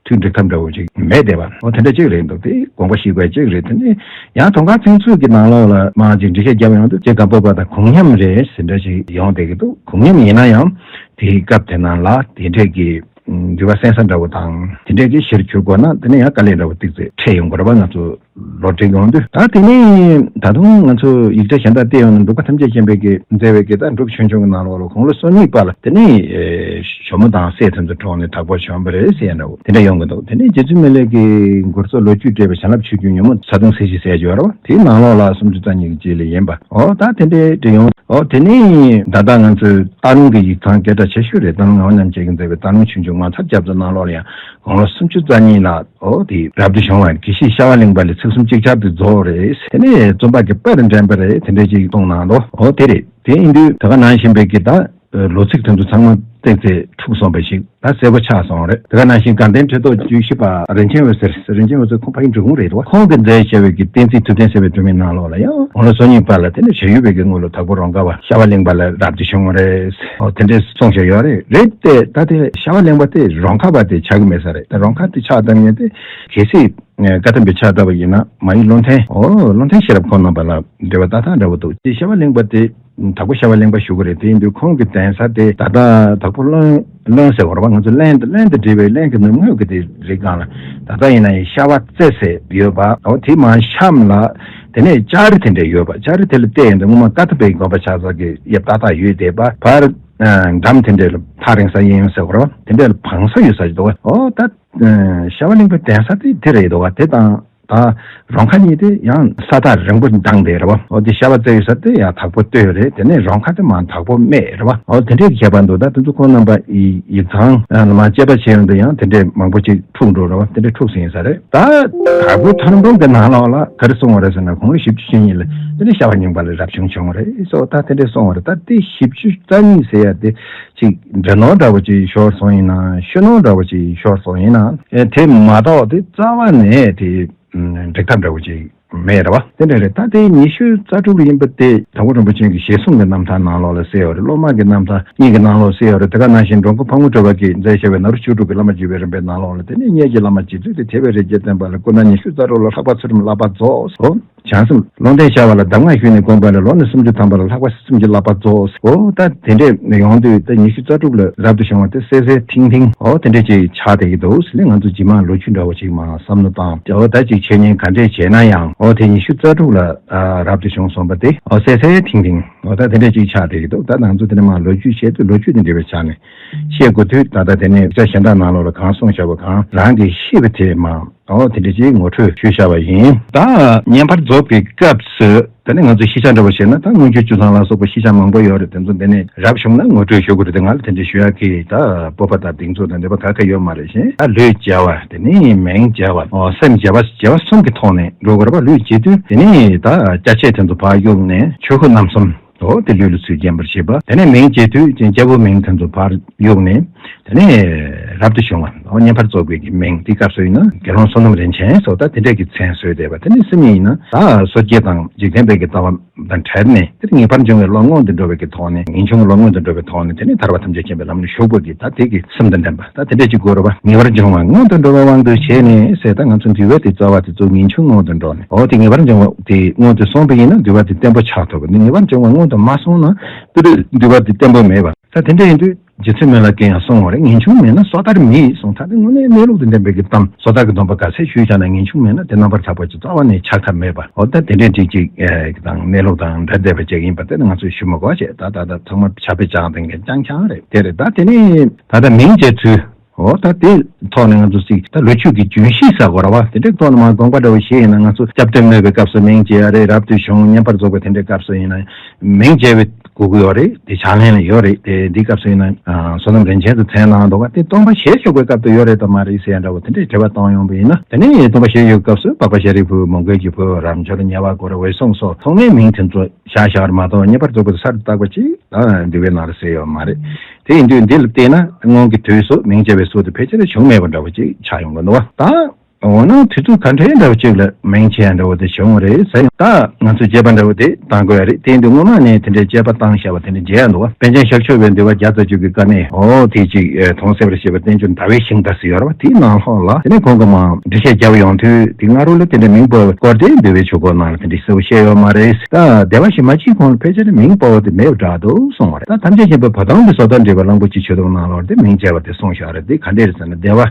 དུས་འགྲིག་ཐབས་འདྲ་བོ་ཅིག་མེད་བསྡད་པ། ཨོ་དེ་འདྲ་ཅིག་རེད་འདུག་དེ་དགོངས་པ་ཞིག་དགོས་ཅིག་རེད། དེ་ནི་ཡང་དོན་ཁ་ཚིག་མཛོད་ཀྱི་ནང་ལོགས་ལ་མང་ཅིག་འགྲེལ་བཤད་བརྒྱབ་ཡོང་དུས་རྗེ་སྒམ་པོ་པ་དང་གུང་མཉམ་རེད་ཟེར་འདྲ་ཅིག་ཡོང་བསྡད་ཀྱི་འདུག་གུང་མཉམ་ཡིན་ན་ཡང་དེའི་སྐབས་དེ་ནང་ལ་དེ་འདྲས་ཀྱི་འདུལ་བ་གསན་ས་འདྲ་བོ་དང་དེ་འདྲའི་གི་གཞིར་གྱུར་དགོས་ན་དེ་ནས་ཡང་དཀའ་ལས་འདྲ་བོ་ཏིག་ཙེ་འཕྲད་ཡོང་དགོས་རེད་བ། ང་ཚོ་ལོ་རྒྱུས་ཡོང་དུས་ད་དེ་ནས་ད་དུང་ང་ཚོ་ཡིག་ཆ་གཞན་དག་བལྟས་ཡོང་ན་འབྲུག་པ་ཐམས་ཅད་མཁྱེན་པའི་གི་མཛད་པའི་གི་ད་འབྲུག་ཆོས་འབྱུང་གི་ནང་ལོགས་ལ་དགུང་ལོ་སོ་གཉིས་པ་ལ་དེ་ནས་ཞོ་མོ་དང་སྲས་དེ་ཚོ་གྲོངས་ནས་དྭགས་པོར་བྱོན་པ་རེད་ཟེར་ཡ་འདྲ་བོ་དེ་འདྲ་ཡོང་གི་འདུག་དེ་ནས་རྗེ་བཙུན་མི་ལའི་གི་མགུར་མཚོ་ལོ་རྒྱུས་བྲིས་པའི་བྱིན་རླབས་ཆོས་འབྱུང་ཉོན་མོངས་ཚ་གདུང་གསལ་བྱེད་ཟེར་ཡ་ཅིག་ཡོད་རེད་བ། དེའི་ནང་ལོགས་ལ་སུམ་ཅུ་རྩ་གཉིས་ཀྱི་རྗེས་ལ་ཡིན་པ། ཨོ་ད་དེ་འདྲའི་འབྲི་ཡོང་། ཨོ་དེ་ནས་ད་ལྟ་ང་ཚོའི་སྟག་ལུང་གི་ཡིག་ཚང་སྐད་གྲགས་ཆེ་ཤོས་རེད། སྟག་ལུང་ངག་དབང་རྣམ་རྒྱལ་གྱིས་མཛད་པའི་སྟག་ལུང་ཆོས་འབྱུང་ངོ་མཚར་རྒྱ་མཚོའི་ནང་ལོགས་ལ་ཡང་དགུང་ལོ་སུམ་ཅུ་རྩ་གཉིས་ལ་ཨོ་དེ་རབ་ཏུ་བྱུང་བ་དགེ་བཤེས་ཤ་བ་གླིང་པ་ལས་ཚིག་གསུམ་ཅིག་ཅར་དུ་རྫོགས་རེད། དེ་ནས་རྩོམ་པ་གི་དཔེ་དང་འགྲན་པ་རེད། དེ་འདྲ་ཅིག་གཏོང་གནང་འདུག་ཨོ་དེ་རེད། དེ་ཡིན་དུས་ད་ག་ནང་བཞིན་པའི་གི་ད་ལོ་ཚིགས་དེ་ཚོ་ཚང་མ་ཏིག་ཙེ་འཁྲུགས་སོང་པ་ཞིག་ད་གསལ་པོ་ཆགས་སོང་རེད། དེ་ག་ནང་བཞིན་དགའ་ལྡན་ཁྲི་ཐོག་བཅུ་བཞི་པ་རིན་ཆེན་འོད་ཟེར། རིན་ཆེན་འོད་ཟེར་ཁོང་ཕ་ཡུལ་འབྲི་གུང་རེད་འདུག་ཁོང་གིས་མཛད་བྱ་བའི་གི་བསྟན་རྩིས་ཐུབ་བསྟན་ཟེར་བའི་སྒྲོན་མེའི་ནང་ལོགས་ལ་ཡང་དགུང་ལོ་སོ་གཉིས་པ་ལ་དེ་ནས་བྱ་ཡུལ་པའི་གི་དངོས་ལུགས་དྭགས་པོ་རོང་ཁ་བ་ཤ་བ་གླིང་པ་ལ་རབ་ཏུ་བྱུང་བ་རེད། ཨོ་དེ་འདྲས་གསུངས་བཞག་ཡོད་རེད། རེད་དེ་ད་དེ་ཤ་བ་གླིང་པ་དེ་རོང་ཁ་བ་དེ་ཆགས་ཀྱི་མེད་ས་རེད། ད་རོང་ཁ་དེ་ཆགས་བཏང་ངེས་དེ་གལ་སྲིད་བཀའ་ཐམ་པའི་ཆགས་ལྟ་བུ་ཡིན་ན་མ་ཡུལ་བློ་ལྡན་ཨོ་བློ་ལྡན་ཤེས་རབ་ཁོང་རྣམ་པ་ལ་འབྲེལ་བ་ཏག་ཏག་འདྲ་བོ་འདུག་དེ་ཤ་བ་གླིང་པ་དེ། དྭགས་པོ་ཤ་བ་གླིང་པ་བཞུགས་ཀྱི་རེད། དེ་ཡིན་དུས་ཁོང་གི་གདན་ས་དེ་ད་ལྟ་དྭགས་པོ་ལྷུན་ལྷུན་ཟེར་བ་རེད་པ། ང་ཚོ་ལྷུན་ལྷུན་དང་འབྲེལ་བའི་ལྷུན་གྱི་ནུབ་ངོས་ཀྱི་དེ་རི་སྒང་ལ། ད་ལྟ་ཡིན་ན་ཡང་ཤ་བ་རྩེ་ཟེར་ཡོད་པ། འོ་དེ་མར་གཤམ་ལ་དེ་ནས་ལྕགས་རི་དེ་འདྲ་ཡོད་པ། ལྕགས་རི་དེ་ལ་བལྟས་ཡོང་དུས་སྔོན་མ་ཀ་ཐ་པའི་དགོན་པ་ཆགས་ས་གི་དབྱིབས་ཏག་ཏག་ཡོད་བསྡད་པ། བར་འགྲམ་དེ་འདྲ་ལ་ཐག་རིང་ས་གཡས་གཡོན་ཟེར་བ་རེད་པ། དེ་འདྲ་ལ་བང་ས་ཡོད་ས་ཞིག་འདུག་པ། འོ་ད་ཤ་བ་གླིང་པའི་གདན་ས་དེ་དེ་རེད་འདུག་པ། དེ་དང་ད་རོང་ཁ་གཉིས་དེ་ཡང་ས་ཐག་རིང་པོ་འདང་བསྡད་རེད་པ། འོ་དེ་ཤ་བ་རྩེ་ཡོད་ས་དེ་ཡང་དྭགས་པོ་སྟོད་རེད། དེ་ནས་རོང་ཁ་དེ་མར་དྭགས་པོ་སྨད་རེད་པ། འོ་དེ་འདྲའི་ཁྱད་པར་འདུག་ད་དེ་ཚོ་ཁོང་རྣམ་པ་ཡིག་ཡིག་ཚང་ལ་མར་དཔྱད་པ་བྱས་ཡོང་དུས་ཡང་དེ་འདྲའི་མང་པོ་ཅིག་འཁྲུག་འགྲོ་རེད་པ། དེ་འདྲའི་འཁྲུག་ཟིན་ཡིན་ས་རེད། ད་དྭགས་པོ་མཐའ་འབུམ་གྱི་ནང་ལོགས་ལ་ག་རེ་གསུངས་པ་རེད་ཟེར་ན། དགུང་ལོ་བཞི་བཅུ་ཞེ་གཉིས་ལ་དེ་ནས་ཤ་བ་གླིང་པ་ལ་རབ་བྱུང་བྱུང་བ་རེད་སོགས་ད་དེ་འདྲས་གསུངས་པ་རེད། ད་དེ་བཞི་བཅུ་རྩ་གཉིས་ཟེར་ཡ་དེ་ཅིག་འདྲེ་ནོར་འདྲ་བོ་ཅིག་ཤོར་སོང་ཡིན་ན། ཤུལ་ནོར་འདྲ་བོ་ཅིག་ཤོར་སོང་ཡིན་ན། ཨེ་དེ་མ་གཏོགས་དེ་རྩ་བ་ནས་དེ་འགྲིག་ཐབས་འདྲ་བོ་ཅིག་མེད་རེད་པ། དེ་འདྲ་རེད། ད་དེ་ཉི་ཤུ་རྩ་དྲུག་ལ་ཡིན་པ་དེ་དྭགས་པོ་རིན་པོ་ཆེ་གི་ཞལ་གསུང་གི་རྣམ་ཐར་ནང་ལོགས་ལ་གསལ་ཡོད་རེད། སློབ་མ་གི་རྣམ་ཐར་གཉིས་ཀྱི་ནང་ལོགས་གསལ་ཡོད་རེད། དེ་ག་ནང་བཞིན་འགྲོ་མགོན་ཕག་མོ་གྲུ་པ་གིས་མཛད་བཞག་པའི་ནཱ་རོ་བཅུ་དྲུག་གི་བླ་མ་བརྒྱུད་པའི་རིམ་པའི་ནང་ལོགས་ལ། དེ་ནས་སྙེད་ཀྱི་བླ་མ་རྗེ་བཙུན་དེ་ཐེག་པའི་རིགས་ཀྱི་བསྟན་པ་ལ་སྐུ་ན་ཉི་ཤུ་རྩ་དྲུག་ལ་ལྷག་པ་ཚུལ་ཁྲིམས་བསླབ་པ་རྫོགས་སོ། བྱང་སེམས་བློ་ལྡན་ཤ་བ་ལ་གདམས་ངག་ཞུས་ནས་བསྒོམས་པ་ལས་ལོ་ནི་སུམ་ཅུ་ཐམ་པ་ལ་ལྷག་པ་སེམས་ཀྱི་བསླབ་པ་རྫོགས། འོ་ད་དེ་འདྲས་ཡོང་དུས་ད་ཉི་ཤུ་རྩ་དྲུག་ལ་རབ་ཏུ་བྱུང་བ་དེ་གསལ་གསལ་ཐིང་ཐིང་འོ་དེ་འདྲས་ཅིག་ཆགས་བསྡད་ཀྱི་འདུག་ཟེར་ནས་ང་ཚོ་རྗེས་མ་ལོ་རྒྱུས་འདྲ་བོ་ཅིག་མར་བསམ་བློ་བཏང་། འོ་ད་ཅིག་འཆད་ཉན་ག་འདྲས་བྱས་ན་ཡང་འོ་དེ་ཉི་ཤུ་རྩ་དྲུག་ལ་ཨ་རབ་ཏུ་བྱུང་སོང་བ་དེ་འོ་གསལ་གསལ་ཐིང་ཐིང་འོ་ད་དེ་འདྲས་ཅིག་ཆགས་བསྡད་ཀྱི་འདུག་ད་ང་ཚོ་དེ་ནས་མར་ལོ་རྒྱུས་བཤད་དུས་ལོ་རྒྱུས་དང་འབྲེལ་བའི་ཆ་ནས་བཤད་དགོས་དུས། ད་ལྟ་དེ་ནས་དཔེ་ཆ་གཞན་དག་ནང་ལོགས་ལ་གང་གསུངས་བཞག་པ་གང་རང་གིས་ཤེས་པ་དེ་མར། འོ་དེ་འདྲ་ཅིག་ངོ་སྤྲོད་ཞུས་བཞག་པ་ཡིན། ད་བསྙེན་པར་རྫོགས་པའི་སྐབས་སུ་དེ་ནས་ང་ཚོ་ཤེས་བྱ་འདྲ་བོ་བཤད་ན་ད་སྔོན་བྱོན་བཅུ་ཚང་ལ་སོགས་པ་ཤེས་བྱ་མང་པོ་ཡོད་རེད། དེ་ཚོ་འདི་ནས་རབ་བྱུང་ན་ངོ་སྤྲོད་ཞུ་དགོས་རེད། དེ་ང་ལ་དེ་འདྲ་ཞུ་ཡག་གི་ད་སྤོབས་པ་དང་གདེང་ཚོད་དང་འདོད་པ་ག་ག་ཡོད་མ་རེད། གཞན་ད་ལུས་བྱ་བ། དེ་ནས་མིང་བྱ་བ། འོ་སེམས་བྱ་བ། བྱ་བ་གསུམ་གྱི་ཐོག་ནས་འགྲོ་དགོས་རེད་པ། ལུས་བྱེད་དུས་དེ་ནས་ད་སྐྱ་ཆས་དེ་ཚོ་ཕར་གཡུགས་ནས་ཆོས་སྐུ་རྣམ་གསུམ། འོ་དེ་ལུས་ལ་ཚུར་བརྒྱན་པར་བྱེད་པ། དེ་ནས་མིང་བྱེད་དུས་ཅིང་སྐྱེ་བོ་མིང་དེ་ཚོ་ཕར་གཡུགས་ནས། དེ་ནས་རབ་ཏུ་བྱུང་བ། འོ་བསྙེན་པར་རྫོགས་པའི་གི་མིང་། དེའི་སྐབས་སུ་ཡིན་ན་དགེ་སློང་བསོད་ནམས་རིན་ཆེན་སོགས་ད་དེ་འདྲས་ཀྱི་མཚན་གསོལ་བསྡད་པ། དེ་ནས་སེམས་ཉིད་ཡིན་ན་ད་སོ་སྐྱེ་དང་འཇིག་རྟེན་པའི་གི་ལྟ་བ་དང་བྲལ་ནས། དེ་ངེས་པར་འབྱུང་བའི་བློ་མངོན་དུ་འགྲོ་བའི་གི་ཐོག་ནས། ངེས་འབྱུང་གི་བློ་མངོན་དུ་འགྲོ་བའི་ཐོག་ནས། དེ་ནས་ཐར་པ་ཐམས་ཅད་མཁྱེན་པའི་ལམ་ལ་ཞུགས་པ་གི་ད་དེ་གི་སེམས་དང་ལྡན་པ། ད་དེ་འདྲས་ཅིག་དགོས་རེད་པ། ངེས་པར་འབྱུང་བ་མངོན་དུ་འགྲོ་བའི་དབང་དུ་བྱས་ནས་ཟེར། ད་ང་ཚོ་འདུལ་བའི་དེ་རྩ་བ་དེ་ཚོ་ངེས་འབྱུང་མངོན་དུ་འགྲོ་ནས། འོ་དེ་ངེས་པར་འབྱུང་བ་དེ་མངོན་དུ་སོང་བ་ཡིན་ན་འདུལ་བ་དེ་བརྟན་པོ་ཆགས་ཐུབ་པ། ངེས་པར་འབྱུང་བ་མངོན་དུ་མ་སོང་ན་དེ་འདུལ་བ་དེ་བརྟན་པོ་མེད་པ། ད་དེ་འདྲ་ཡིན་དུས་རྗེ་བཙུན་མི་ལ་ཀྱིས་ཡང་གསུངས་པ་རེད། ངེས་འབྱུང་མེད་ན་སོ་ཐར་མེད་གསུངས། ད་དེ་དངོས་གནས་གནས་ལུགས་དང་ལྡན་པའི་གི་གཏམ། སོ་ཐར་གྱི་སྡོམ་པ་ག་ཚད་ཞུས་བཞག་ན་ངེས་འབྱུང་མེད་ན་དེ་རྣམ་པར་དག་པ་ཅིག་རྩ་བ་ནས་ཆགས་ཐབས་མེད་པ། འོ་ད་དེ་འདྲའི་འགྲིག་ཅིག་ཨེ་དང་གནས་ལུགས་དང་འབྲེལ་བསྡད་པ་ཅིག་ཡིན་པ་དེ་ནི་ང་ཚོས་ཞུ་མི་དགོས་བྱས། ད་ད་ད་ཚང་མ་ཕྱག་དཔེ་བཅག་མཁན་གྱི་རྐྱང་རྐྱང་རེད། དེ་རེད། ད་དེ་ནས་ད་ལྟ་མིང་བརྗེ་ཚུལ། འོ་ད་དེ་ཐོག་ནས་ང་ཚོ་ཅིག་ད་ལོ་རྒྱུས་ཀྱི་རྒྱུན་ཤེས་ཟེར་དགོས་རེད་པ། དེ་འདྲའི་ཐོག་ནས་མར་དགོངས་པ་འདྲ་བོ་བཞེས་ཡིན་ན། ང་ཚོ་སྐྱབས་གཏེར་སྨོད་པའི་སྐབས་སུ་མིང་བརྗེ་ཡ་རེད། རབ་ཏུ་བྱུང་། བསྙེན་པར་རྫོགས་པའི་དེ་འདྲའི་སྐབས་སུ་ཡིན་ན། མིང་བརྗེ་བའི་དགོས་ཀྱི་ཡོད་རེད། དེ་ཕྱག་ལེན་ལ་ཡོད་རེད། དེ་འདིའི་སྐབས་སུ་ཡིན་ན་ཨ་བསོད་ནམས་རིན་ཆེན་དུ་མཚན་གནང་འདུག་ག་དེ་སྟོན་པ་ཞལ་བཞུགས་པའི་སྐབས་དུ་ཡོད་རེད་དམ་མ་རེད་ཟེར་ཡ་འདྲ་བོ་དེ་འདྲའི་དྲི་བ་བཏང་ཡོང་བ་ཡིན་ན། དེ་ནས་སྟོན་པ་ཞལ་བཞུགས་སྐབས་སུ་འཕགས་པ་ཤཱ་རིའི་བུ། མོའུ་འགལ་གྱི་བུ། རབ་འབྱོར། ཉེ་བར་བསྐོར། འོད་སྲུང་སོགས་ཐོག་མའི་མིང་དེ་ཚོ་བཞག་བཞག་པ་མ་གཏོགས། བསྙེན་པར་རྫོགས་པའི་གསར་དུ་བཏགས་པ་ཅིག་ཨ་འདུལ་བའི་ནང་ལ་གསལ་ཡོད་མ་རེད། དེ་ཡིན་དུས་འདི་ལ་བལྟས་ན་སྔོན་གྱི་དུས་སུ་མིང་བརྗེ་བའི་སྲོལ་དེ་ཕལ་ཆེར་བྱུང་མེད་པ་འདྲ་བོ་ཅིག་ཆགས་ཡོང་གི་འདུག་བ། ད་འོ་ན་དུས་ཚོད་ག་འདྲའི་འདྲ་བོ་ཅིག་ལ་མིང་བརྗེ་ཡ་འདྲ་བོ་དེ་བྱུང་བ་རེད་ཟེར་ཡང་། ད་ང་ཚོས་དཔྱད་པ་འདྲ་བོ་དེ་བཏང་དགོས་ཡ་རེད། དེ་ཡིན་དུས་སྔོན་མ་ནས་དེ་འདྲའི་དཔྱད་པ་བཏང་བཞག་པ་དེ་འདྲ་མཇལ་ཡ་འདུག་བ། པཎ་ཆེན་ཤཱཀྱ་མཆོག་པའི་འདུལ་བ་བརྒྱ་རྩ་བཅུ་གི་དཀའ་གནད། འོ་དེ་ཅིག་ཨེ་དོན་གསལ་བར་བཤད་པ་བསྟན་བཅོས་ཟླ་བའི་ཤིང་རྟ་ཟེར་ཡོད་རེད་བ། དེའི་ནང་ལོགས་ལ་དེ་ནས་ཁོང་གིས་མར་འགྲེལ་བཤད་བརྒྱབ་ཡོང་དུས། དེ་སྔ་རོལ་ལ་དེ་འདྲའི་མིང་སྤོ་བའི་སྐོར་དེ་འདུལ་བའི་ཆོས་འཁོར་ནང་ལ་དེ་འདྲའི་གསལ་བོ་བཤད་ཡོད་མ་རེད། ད་སྡེ་པ་བཞི་མ་མཇལ་གོང་ལ་ཕལ་ཆེར་མིང་སྤོ་བ་དེ་མེད་པ་འདྲ་འདུག་གསུངས་པ་རེད། ད་ཐམས་ཅད་མཁྱེན་པའི་བ་དན་གྱི་བཟོ་ལྟར་འགྲེལ་པའི་གླང་པོ་ཆེའི་ཆོས་ཐོག་ནང་ལོགས་དེ་མིང་བརྗེ་བ་དེ་གསུངས་བཞག་རེད། དེ་ག་འདྲས་རེད་ཟེར་ན། སྡེ་པ་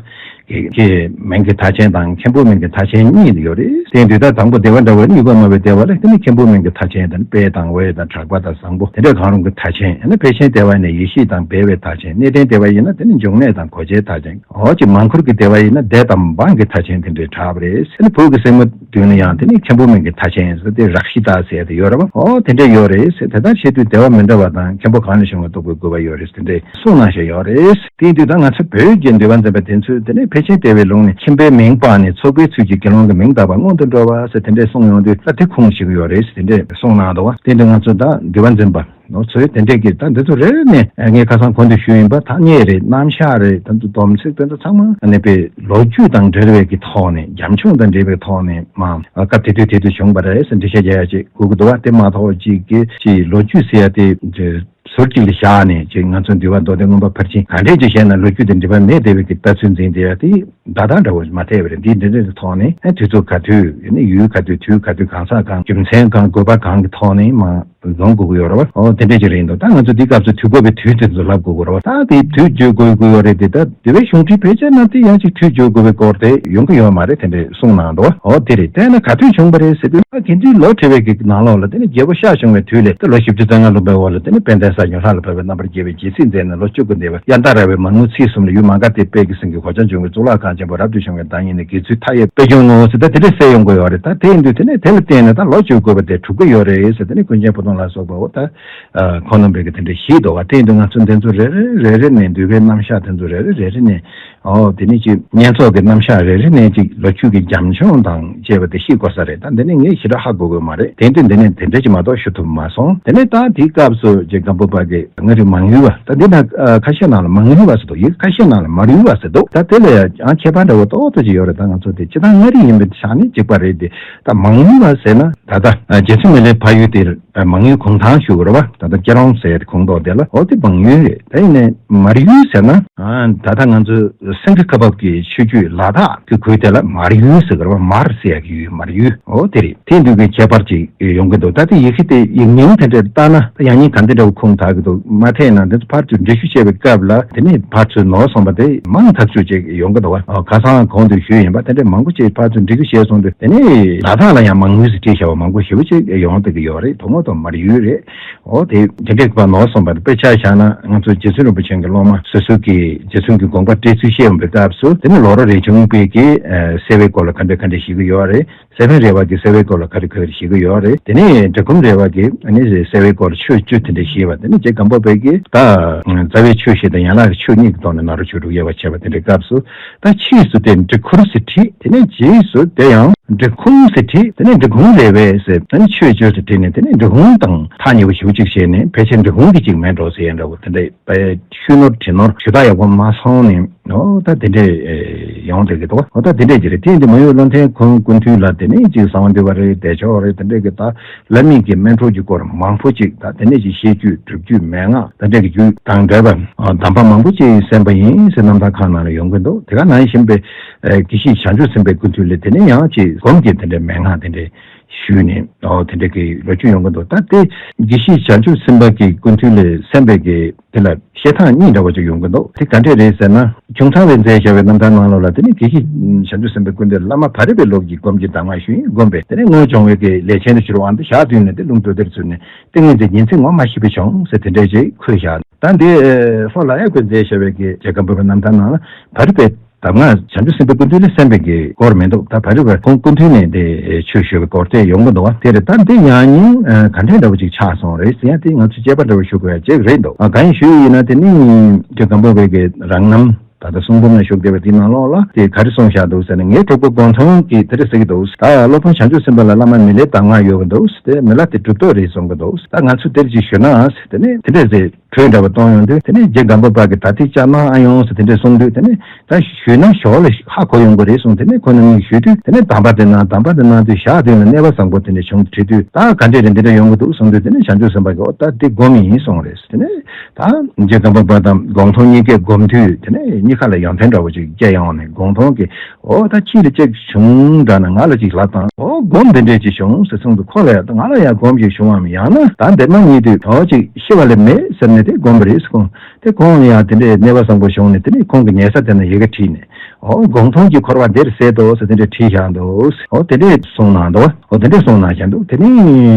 གི་མིང་གི་མཐའ་ཅན་དང་མཁན་པོའི་མིང་གི་མཐའ་ཅན་གཉིས་ཡོད་རེད། དེ་ཡིན་དུས་ད་དང་པོ་སྡེ་པ་འདྲ་བོ་དངོས་པོ་སྨྲ་བའི་སྡེ་པ་ལ་དེ་ནི་མཁན་པོའི་མིང་གི་མཐའ་ཅན་དང་དཔལ་དང་འོད་དང་གྲགས་པ་དང་བཟང་པོ་དེ་འདྲ་གང་རུང་གི་མཐའ་ཅན། ཨ་ནི་ཕལ་ཆེན་སྡེ་པ་ནི་ཡེ་ཤེས་དང་སྦས་པའི་མཐའ་ཅན། གནས་བརྟན་སྡེ་པ་ཡིན་ན་དེ་ནི་འབྱུང་གནས་དང་གོ་ཆའི་མཐའ་ཅན། འོ་ཅིག་མང་ཁུར་གྱི་སྡེ་པ་ཡིན་ན་སྡེ་དང་འབངས་ཀྱི་མཐའ་ཅན་དེ་འདྲའི་གྲགས་པ་རེད། ཨ་ནི་བོད་ཀྱི་སྲས་མོ་མདུན་ལ་ཡང་དེ་ནི་མཁན་པོ་མིང་གི་མཐའ་ཅན་ཟེར་ཏེ་རཀྵི་ཏ་ཟེར་ཏེ་ཡོད་རེད་བ། འོ་དེ་འདྲ་ཡོད་རེད་ཟེར། དེ་ལྟར་བྱེད་དུས་སྡེ་པ་མི་འདྲ་བ་དང་མཁན་པོ་གང་ལ་བྱུང་བ་རྟོགས་པའི་དགོས་པ་ཡོད་རེད་ཟེར་དེ་འདྲའི་གསུངས་གནང་བཞག་ཡོད་རེད། དེ་ཡིན་དུས་ད་ང་ཚོ་བོད་ཀྱི་འདུལ་བ་འཛིན་པ་དེ་ཚོས་དེ་ནི་ཕལ་ཆེར་སྡེ་པའི་ལུང་ནས་ཁྱིམ་པའི་མིང་སྤངས་ནས་ཚོགས་པའི་ཚུལ་གྱིས་དགེ་སློང་གི་མིང་བཏགས་པ་སྔོན་དུ་འགྲོ་བ་ཟེར་དེ་འདྲའི་གསུངས་ཡོང་དུས། ད་དེ་ཁུངས་ཞིག་ཡོད་རེད་ཟེར་དེ་འདྲའི་གསུངས་གནང་འདུག་བ། དེ་ཡིན་དུས་ང་ཚོ་ད་འདུལ་བ་འཛིན་པ། ནོར་འཚོའི་དེ་འདྲས་ཀྱི་ད་འདི་ཚོ་རེ་རེ་ནས་ངས་ཁ་སང་གོང་དུ་ཞུས་ཡིན་པ། ཐ་སྙད་རེད། རྣམ་གཞག་རེད། ད་འདི་སྡོམ་ཚིག་དེ་ཚོ་ཚང་མ་ནས་པའི་ལོ་རྒྱུས་དང་འབྲེལ་བའི་གི་ཐོག་ནས། རྒྱབ་ལྗོངས་དང་འབྲེལ་བའི་ཐོག་ནས་མ་སྐབས་དེ་དུས་དེ་དུས་བྱུང་བ་རེད་ཟེར་འགྲེལ་བཤད་རྒྱག་ཡ་ཅིག་དགོས་ཀྱི་འདུག་བ། དེ་མ་གཏོགས་ཅིག་གི་ཅིག་ལོ་རྒྱུས་ཟེར་ཡ་དེ་ ཟུར་གཅིག་ལ་བཞག་ནས་ཅིག་ང་ཚོ་འདུལ་བ་མདོ་སྡེ་མངོན་པ་ཕར་ཕྱིན་ག་འདྲས་ཅིག་བཤད་ན་ལོ་རྒྱུས་དང་འབྲེལ་བ་མེད་བསྡད་པའི་གི་ལྟ་ཚུལ་འཛིན་བསྡད་ཡ་དེ་བརྡ་དག་འདྲ་བོ་མ་ཐེབས་པ་རེད། འདིའི་འདི་འདྲས་ཀྱི་ཐོག་ནས་ཨ་དུས་ཚོད་ག་དུས་ཡིན་ན་ཡུལ་ག་དུས་དུས་ག་དུས་གང་ཟག་གང་རྒྱུ་མཚན་གང་དགོས་པ་གང་གི་ཐོག་ནས་མ་ལོང་དགོས་ཀྱི་ཡོད་རེད་བ། ཨོ་དེ་འདྲས་ཅིག་རེད་འདུག་ད་ང་ཚོ་འདི་སྐབས་སུ་དུས་འགོར་བའི་དུས་དེ་ཚོ་ལབ་དགོས་ཀྱི་རེད་བ། ད་དེ་དུས་བརྗོད་དགོས་ཀྱི་ཡོད་རེད་དེ། ད་དེ་བས་གཞུང་འབྲེལ་བེད་སྤྱད་གནང་དེ་ཡང་ཅིག་དུས་བརྗོད་དགོས་པའི་སྐོར་དེ་ཡོང་གི་ཡོད་མ་རེད། དེ་འདྲས་གསུངས་གནང་འདུག་ཨོ་དེ་རེད། དེ་ན་ག་དུས་བྱུང་བ་རེད་ཟེར་དུས་ཨ་དགེ་འདུན་ལོ་བགྲེས་པའི་གི་ནང་ལོགས་ལ་དེ་ནི་རྒྱལ་པོ་ཤ་བྱུང་བའི་དུས་ལས་ད་ལོ་བཞི་བཅུ་རྩ་ལྔ་ལོན་པའི་འོག་ལ་དེ་ནི་དཔལ་ལྡན་ས་སྐྱ་ལྷ་ལ་བབས་པའི་རྣམ་པར་རྒྱལ་བའི་རྒྱལ་སྲིད་མཛད་ནས་ལོ་བཅུ་དགུ་འདས་པ། དབྱར་ཟླ་ར་བའི་མར་ངོའི་ཚེས་གསུམ་ལ་ཡུལ་མ་ག་དྷའི་དཔལ་གྱི་སེང་གེ་གོ་ཆ་འབྱུང་བའི་གཙུག་ལག་ཁང་ཆེན་པོ་རབ་ཏུ་བྱུང་བའི་བདག་ཉིད་ནས་དགེ་ཚུལ་མཐའ་ཡས་དཔལ་གྱུར་ངོ་ཟེར། ད་དེ་འདྲས་གསལ་ཡོང་གི་ཡོད་རེད། ད་དེ་ཡིན་དུས་དེ་ནས་དེ་ལ་བརྟེན་ནས་ད་ལོ་བཅུ་དགུ་པ་དེ་གྲུབ་ཀྱི་ཡོད་རེད་ཟེར། དེ་ནི་ཀུན་མཁྱེན་བུ་སྟོན་ལ་སོགས་པའོ་ད་ཁོང་རྣམ་པས་ཀྱི་དེ་འདྲས་བཞེད་འདུག་བ། དེ་ཡིན་དུས་ང་ཚོ་འདི་ཚོ་རེ་རེ་རེ་རེ་ནས་འདུལ་བའི་རྣམ་གཞག་དེ་ཚོ་རེ་རེ་རེ་རེ་ནས་ཨོ་དེ་ནས་ཅིག་བསྙེན་རྫོགས་ཀྱི་རྣམ་གཞག་རེ་རེ་ནས་ཅིག་ལོ་རྒྱུས་ཀྱི་རྒྱབ་ལྗོངས་དང་བཅས་པ་དེ་ཤེས་དགོས་ས་རེད། ད་འདི་ནས་ངས་ཞེ་དྲག་ཧ་གོ་གི་མ་རེད། དེ་དུས་འདི་ནས་དེ་འདྲས་ཅིག་མ་གཏོགས་ཞུ་ཐུབ་མ་སོང་། དེ་ནས་ད་དེའི་སྐབས་སུ་རྗེ་སྒམ་པོ་པ་གིས་མངའ་རིས་མང་ཡུལ་བ། ད་འདི་ན་ཁ་ཤས་ནང་ལ་མང་ཡུལ་བ་ཟེར་འདུག་ཡིག་ཁ་ཤས་ནང་ལ་མར་ཡུལ་བ་ཟེར་འདུག་ད་དེ་ལ་ཡང་ཁྱད་པར་འདྲ་བོ་ཏོག་ཙམ་ཅིག་ཡོད་རེད། ད་ང་ཚོ་དེ་སྤྱིར་བཏང་མངའ་རིས་ཡིན་པའི་ཆ་ནས་གཅིག་པ་རེད་དེ། ད་མང་ཡུལ་བ་ཟེར་ན་ད་ལྟ་རྗེ་བཙུན་མི་ལའི་ཕ་ཡུལ་དེ་མང་ཡུལ་གུང་ཐང་ཞུ་དགོས་རེད་བ། ད་ལྟ་སྐྱིད་གྲོང་ཟེར་ཁོངས་གཏོགས་དེ་ལ་འོ་དེ་མང་ཡུལ་རེད། ད་ཡིན་ནའི་མར་ཡུལ་ཟེར་ན་ད་ལྟ་ང་ཚོ་སེང་གེ་ཁ་འབབ་ཀྱི་ཆོས་བརྒྱུད་ལ་དྭགས་ཀྱི་ཁུལ་དེ་ལ་མར་ཡུལ་ཟེར་གི་རེད་བ། མར་ཟེར་ཡག་གི་ཡུལ་མར་ཡུལ་འོ་དེ་རེད། དེ་འདུག་གི་ཁྱད་པར་ཅིག་ཡོང་གི་འདུག་ད་དེ་ཡི་གེ་དེ་ཡིག་རྙིང་དེ་འདྲ་ལྟ་ན་ད་ཡང་སྙིང་ག་འདི་འདྲ་བོ་ཁུངས་དག་གི་འདུག་མ་ཐེག་ན་འདི་ཚོ་ཕར་ཚུར་འབྲི་ཞུ་བྱས་པའི་སྐབས་ལ་དེ་ནས་ཕར་ཚུར་ནོར་སོང་བ་དེ་མང་ཐག་ཆོད་ཅིག་ཡོང་གི་འདུག་བ། ཁ་སང་གོང་དུ་ཞུས་ཡིན་པ་དེ་འདྲ་མང་པོ་ཅིག་ཕར་ཚུར་འབྲི་རྒྱུ་བྱས་སོང་དུས་དེ་ནས་ལ་དྭགས་ལ་ཡང་མང་ཡུལ་ཟེར་བྲིས་བཞག་པ་མང་པོ་ཞེ་པོ་ཅིག་ཡོང་བསྡད་ཀྱི་ཡོད་རེད། དོ་དགོང་དུ་མར་ཡུལ་རེད། འོ་དེ་དེ་འདྲའི་ཕར་ནོར་སོང་བ་དེ་དཔེ་ཆ་བཞག་ན་ང་ཚོ་རྗེ་བཙུན་རིན་པོ་ཆེ་གི་སློབ་མ་སོ་སོ་གིས་རྗེ་བཙུན་གྱི་དགོངས་པ་བཀྲལ་ཚུལ་བཤད་ཡོང་པའི་སྐབས་སུ་དེ་ནས་ལོ་རོ་རས་ཆུང་པས་ཀྱིས་སེ་བའི་སྐོར་ལ་ག་འདྲ་ག་འདྲ་ཞིག་གི་ཡོད་རེད། སེ་བན་རེ་བ་གིས་སེ་བའི་སྐོར་ལ་ག་རེ་ག་རེ་ཞིག་གི་ཡོད་རེད། དེ་ནས་འབྲི་གུང་རེ་བ་གིས་ཨ་ནི་སེ་བའི་སྐོར་ལ་ཆོས་བཅུ་དེ་འདྲ་ཞིག་བ། དེ་ནས་རྗེ་སྒམ་པོ་པས་ཀྱིས་ད་རྩ་བའི་ཆོས་བཞི་དང་ཡན་ལག་གི་ཆོས་གཉིས་ཀྱི་ཐོག་ནས་ནཱ་རོ་ཆོས་དྲུག་དབྱེ་བ་ཕྱེ་བ་དེ་འདྲའི་སྐབས་སུ་ད་ཕྱིས་སུ་དེ་འབྲི་ཁུར་ཟེར་བྲིས། དེ་ནས་རྗེས་སུ་དེ་ཡང་འབྲི་ཁུང་ཟེར་བྲིས། དེ་ནས་འབྲི་གུང་རེ་བས་ཟེར། ཨ་ནི་ཆོས་བཅུ་ཟེར་བྲིས་ནས་དེ་ནས་འབྲི་གུང་དང་ཐག་ཉེ་བོ་ཞེ་པོ་ཅིག་བྱས་ནས་ཕལ་ཆེར་འབྲི་གུང་གི་ཅིག་མེད་འགྲོ་ཟེར་ཡ་འདྲ་བོ་དེ་འདྲའི་པའི་ཤུལ་ནོར་བྲིས་ནོར་ཞུ་དག་ཡག་པོ་མ་སོང་ནས་ཨོ་ད་དེ་འདྲས་ཡོང་བསྡད་ཀྱི་འདུག་ཨོ་ད་དེ་འདྲས་ཀྱི་རེད། དེ་ཡིན་དུས་མ་ཡུལ་བློ་ལྡན་ཁོང་སྐུ་མདུན་ལ་དེ་ནས་ཅིག་གསང་བ་འདུས་པ་རེད། བདེ་མཆོག་རེད། དེ་འདྲས་ཀྱི་ད་བླ་མེད་ཀྱི་སྨིན་གྲོལ་གྱི་སྐོར་མང་པོ་ཅིག་ད་དེ་ནས་ཅིག་བཤད་རྒྱུད་སྒྲུབ་རྒྱུད་མན་ངག་དེ་འདྲས་ཀྱི་རྒྱུད་དང་འབྲེལ་བ་གདམས་པ་མང་པོ་ཅིག་གསན་པ་ཡིན་ཟེར་རྣམ་ཐར་ཁག་ནང་ལ་ཡོང་གི་འདུག་དེ་ག་ནང་བཞིན་པའི་དགེ་བཤེས་བྱང་ཆུབ་སེམས་དཔའི་སྐུ་མདུན་ལ་དེ་ནས་ཡང་ཅིག་སྒོམ་གྱི་དེ་འདྲས་མན་ངག་དེ་འདྲས་ཞུས་ནས་ཨོ་དེ་འདྲ་གི་ལོ་རྒྱུས་ཡོང་གི་འདུག་ད་དེ་དགེ་བཤེས་བྱང་ཆུབ་སེམས་དཔའ་གི་སྐུ་མདུན་ལས་གསན་པའི་གི་དེ་ལ་བཤད་ཐངས་གཉིས་འདྲ་བོ་ཅིག་ཡོང་གི་འདུག་དེ་ག་འདྲས་རེད་ཟེར་ན། ཁྱུང་ཚང་བས་མཛད་བཞག་པའི་རྣམ་ཐར་ནང་ལོགས་ལ་དེ་ནི་དགེ་བཤེས་བྱང་ཆུབ་སེམས་དཔའི་སྐུ་མདུན་བླ་མ་བ་རི་པའི་ལུགས་ཀྱི་སྒོམ་གྱི་གདམས་ངག་ཞུས་ཡིན། བསྒོམས་པས་དེ་ནས་དངོས་སྦྱོང་བའི་གི་ལས་ཆེན་དུ་གྱུར་པ་འདི་ཞག་བདུན་ནས་དེ་རླུང་དུ་དེར་ཚུད་ནས་ཏིང་ངེ་འཛིན་ཉིན་མཚན་ངོ་མ་ཤེས་པ་བྱུང་ཟེར་དེ་འདྲས་ཅིག་འཁོད་བཞག་ད་འདི་ལྷོ་ལ་ཡག་པས་མཛད་བཞག་པའི་གི་རྗེ་སྒམ་པོ་པའི་རྣམ་ཐར་ནང་ལ་བ་རི་པའི་གདམས་ངག་བྱང་ཆུབ་སེམས་དཔའི་སྐུ་མདུན་ལས་གསན་པའི་གི་སྐོར་མི་འདུག་ད་བ་རི་པ་ཁོང་སྐུ་མདུན་ནས་དེ་ཆོས་ཞུ་བའི་སྐོར་དེ་ཡོང་གི་འདུག་བ། དེ་རེད། ད་འདི་ཡང་སྙིང་ག་འདྲའི་འདྲ་བོ་ཅིག་ཆགས་སོང་རེད་ཟེར་ཡང་དེ་ང་ཚོས་དཔྱད་པ་འདྲ་བོ་ཞུ་དགོས་ཡ་ཅིག་རེད་འདུག་གང་ཡིན་ཞུས་ཡིན་ན་དེ་ནི་རྗེ་སྒམ་པོ་པའི་གི་རང་རྣམ་ད་ལྟ་གསུང་འབུམ་ནང་བཞུགས་བསྡད་པ་དེའི་ནང་ལོགས་ལ་དེ་ག་རེ་གསུངས་བཞག་འདུག་ཟེར་ན། ངའི་གྲོགས་པོ་དགོང་མཐོང་གིས་དེ་རེ་ཟེར་གི་འདུག་ད་སློབ་དཔོན་བྱང་ཆུབ་སེམས་དཔའ་ལ་བླ་མ་མི་ལའི་གདམས་ངག་ཡོད་གི་འདུག་དེ་མི་ལ་དེ་གྲུབ་ཐོབ་རེད་གསུང་གི་འདུག་ད་ང་ཚོས་དེར་ཅིག་ཞུས་ན་དེ་ནི་དེ་འདྲ་ཟེར། གྲོས་འདྲ་བ་གཏོང་ཡོང་དུས་དེ་ནས་རྗེ་སྒམ་པོ་པ་གིས་ད་ཐེངས་བཅར་གནང་ཨ་ཡོང་ཟེར་དེ་འདྲས་གསུངས་དུས་དེ་ནས་ད་ཞུས་ན་ཞོར་ལ་ཧ་གོ་ཡོང་གི་རེད་གསུངས། དེ་ནས་ཁོ་ནི་མིག་ཞུས་དུས་དེ་ནས་གདམས་པ་དེ་གནང་། གདམས་པ་དེ་གནང་དུས་ཞག་བདུན་ལ་གནས་པ་བཟང་པོ་དེ་འདྲས་བྱུང་དུས་ད་ག་འདྲས་རེད་འདི་འདྲས་ཡོང་གི་འདུག་གསུངས་དུས་དེ་ནས་བྱང་ཆུབ་སེམས་དཔའ་གིས་ཨོ་ད་འདི་སྒོམ་ཡིན་གསུངས་རེད། དེ་ནས་ད་རྗེ་སྒམ་པོ་པ་དང་དགོང་མཐོང་གཉིས་ཀས་སྒོམ་དུས་དེ་ནས་གཉིས་ཀ་ལ་ཡོན་ཏན་འདྲ་བོ་ཅིག་སྐྱེ་ཡོང་ནས་དགོང་མཐོང་གིས། ཨོ་ད་ཁྱེད་ལ་ཅིག་བྱུང་འདྲ་ན་ང་ལ་ཅིག་ལབ་དང་། ཨོ་སྒོམ་འདི་འདྲས་ཅིག་བྱུང་ཟེར་གསུངས་འདུག་ཁོ་ལ་ཡང་ད་ང་ལ་ཡང་སྒོམ་ཅིག་བྱུང་བའམ་ཡང་ན་ད་འདས་མ་ཉིད་དུས་ཨོ་ཅིག་ཤི་བ་ལས་མེད་ཟེར་ནས་དེ་སྒོམ་པ་རེད་ཟེར། ཁོང་དེ་ཁོང་ཡང་དེ་འདྲས་གནས་པ་བཟང་པོ་བྱུང་ནས་དེ་ནས་ཁོང་གི་ཉལ་ས་དེ་ན་ཡི་གེ་བྲིས་ནས་ཨོ་དགོང་མཐོང་གི་འཁོར་བ་འདིར་ཟད་དོ་ཟེར་དེ་འདྲས་བྲིས་བཞག་འདུག་ཨོ་དེ་འདྲས་གསུངས་གནང་འདུག་ཨོ་དེ་འདྲས་གསུངས་གནང་བཞག་འདུག་དེ་ནས་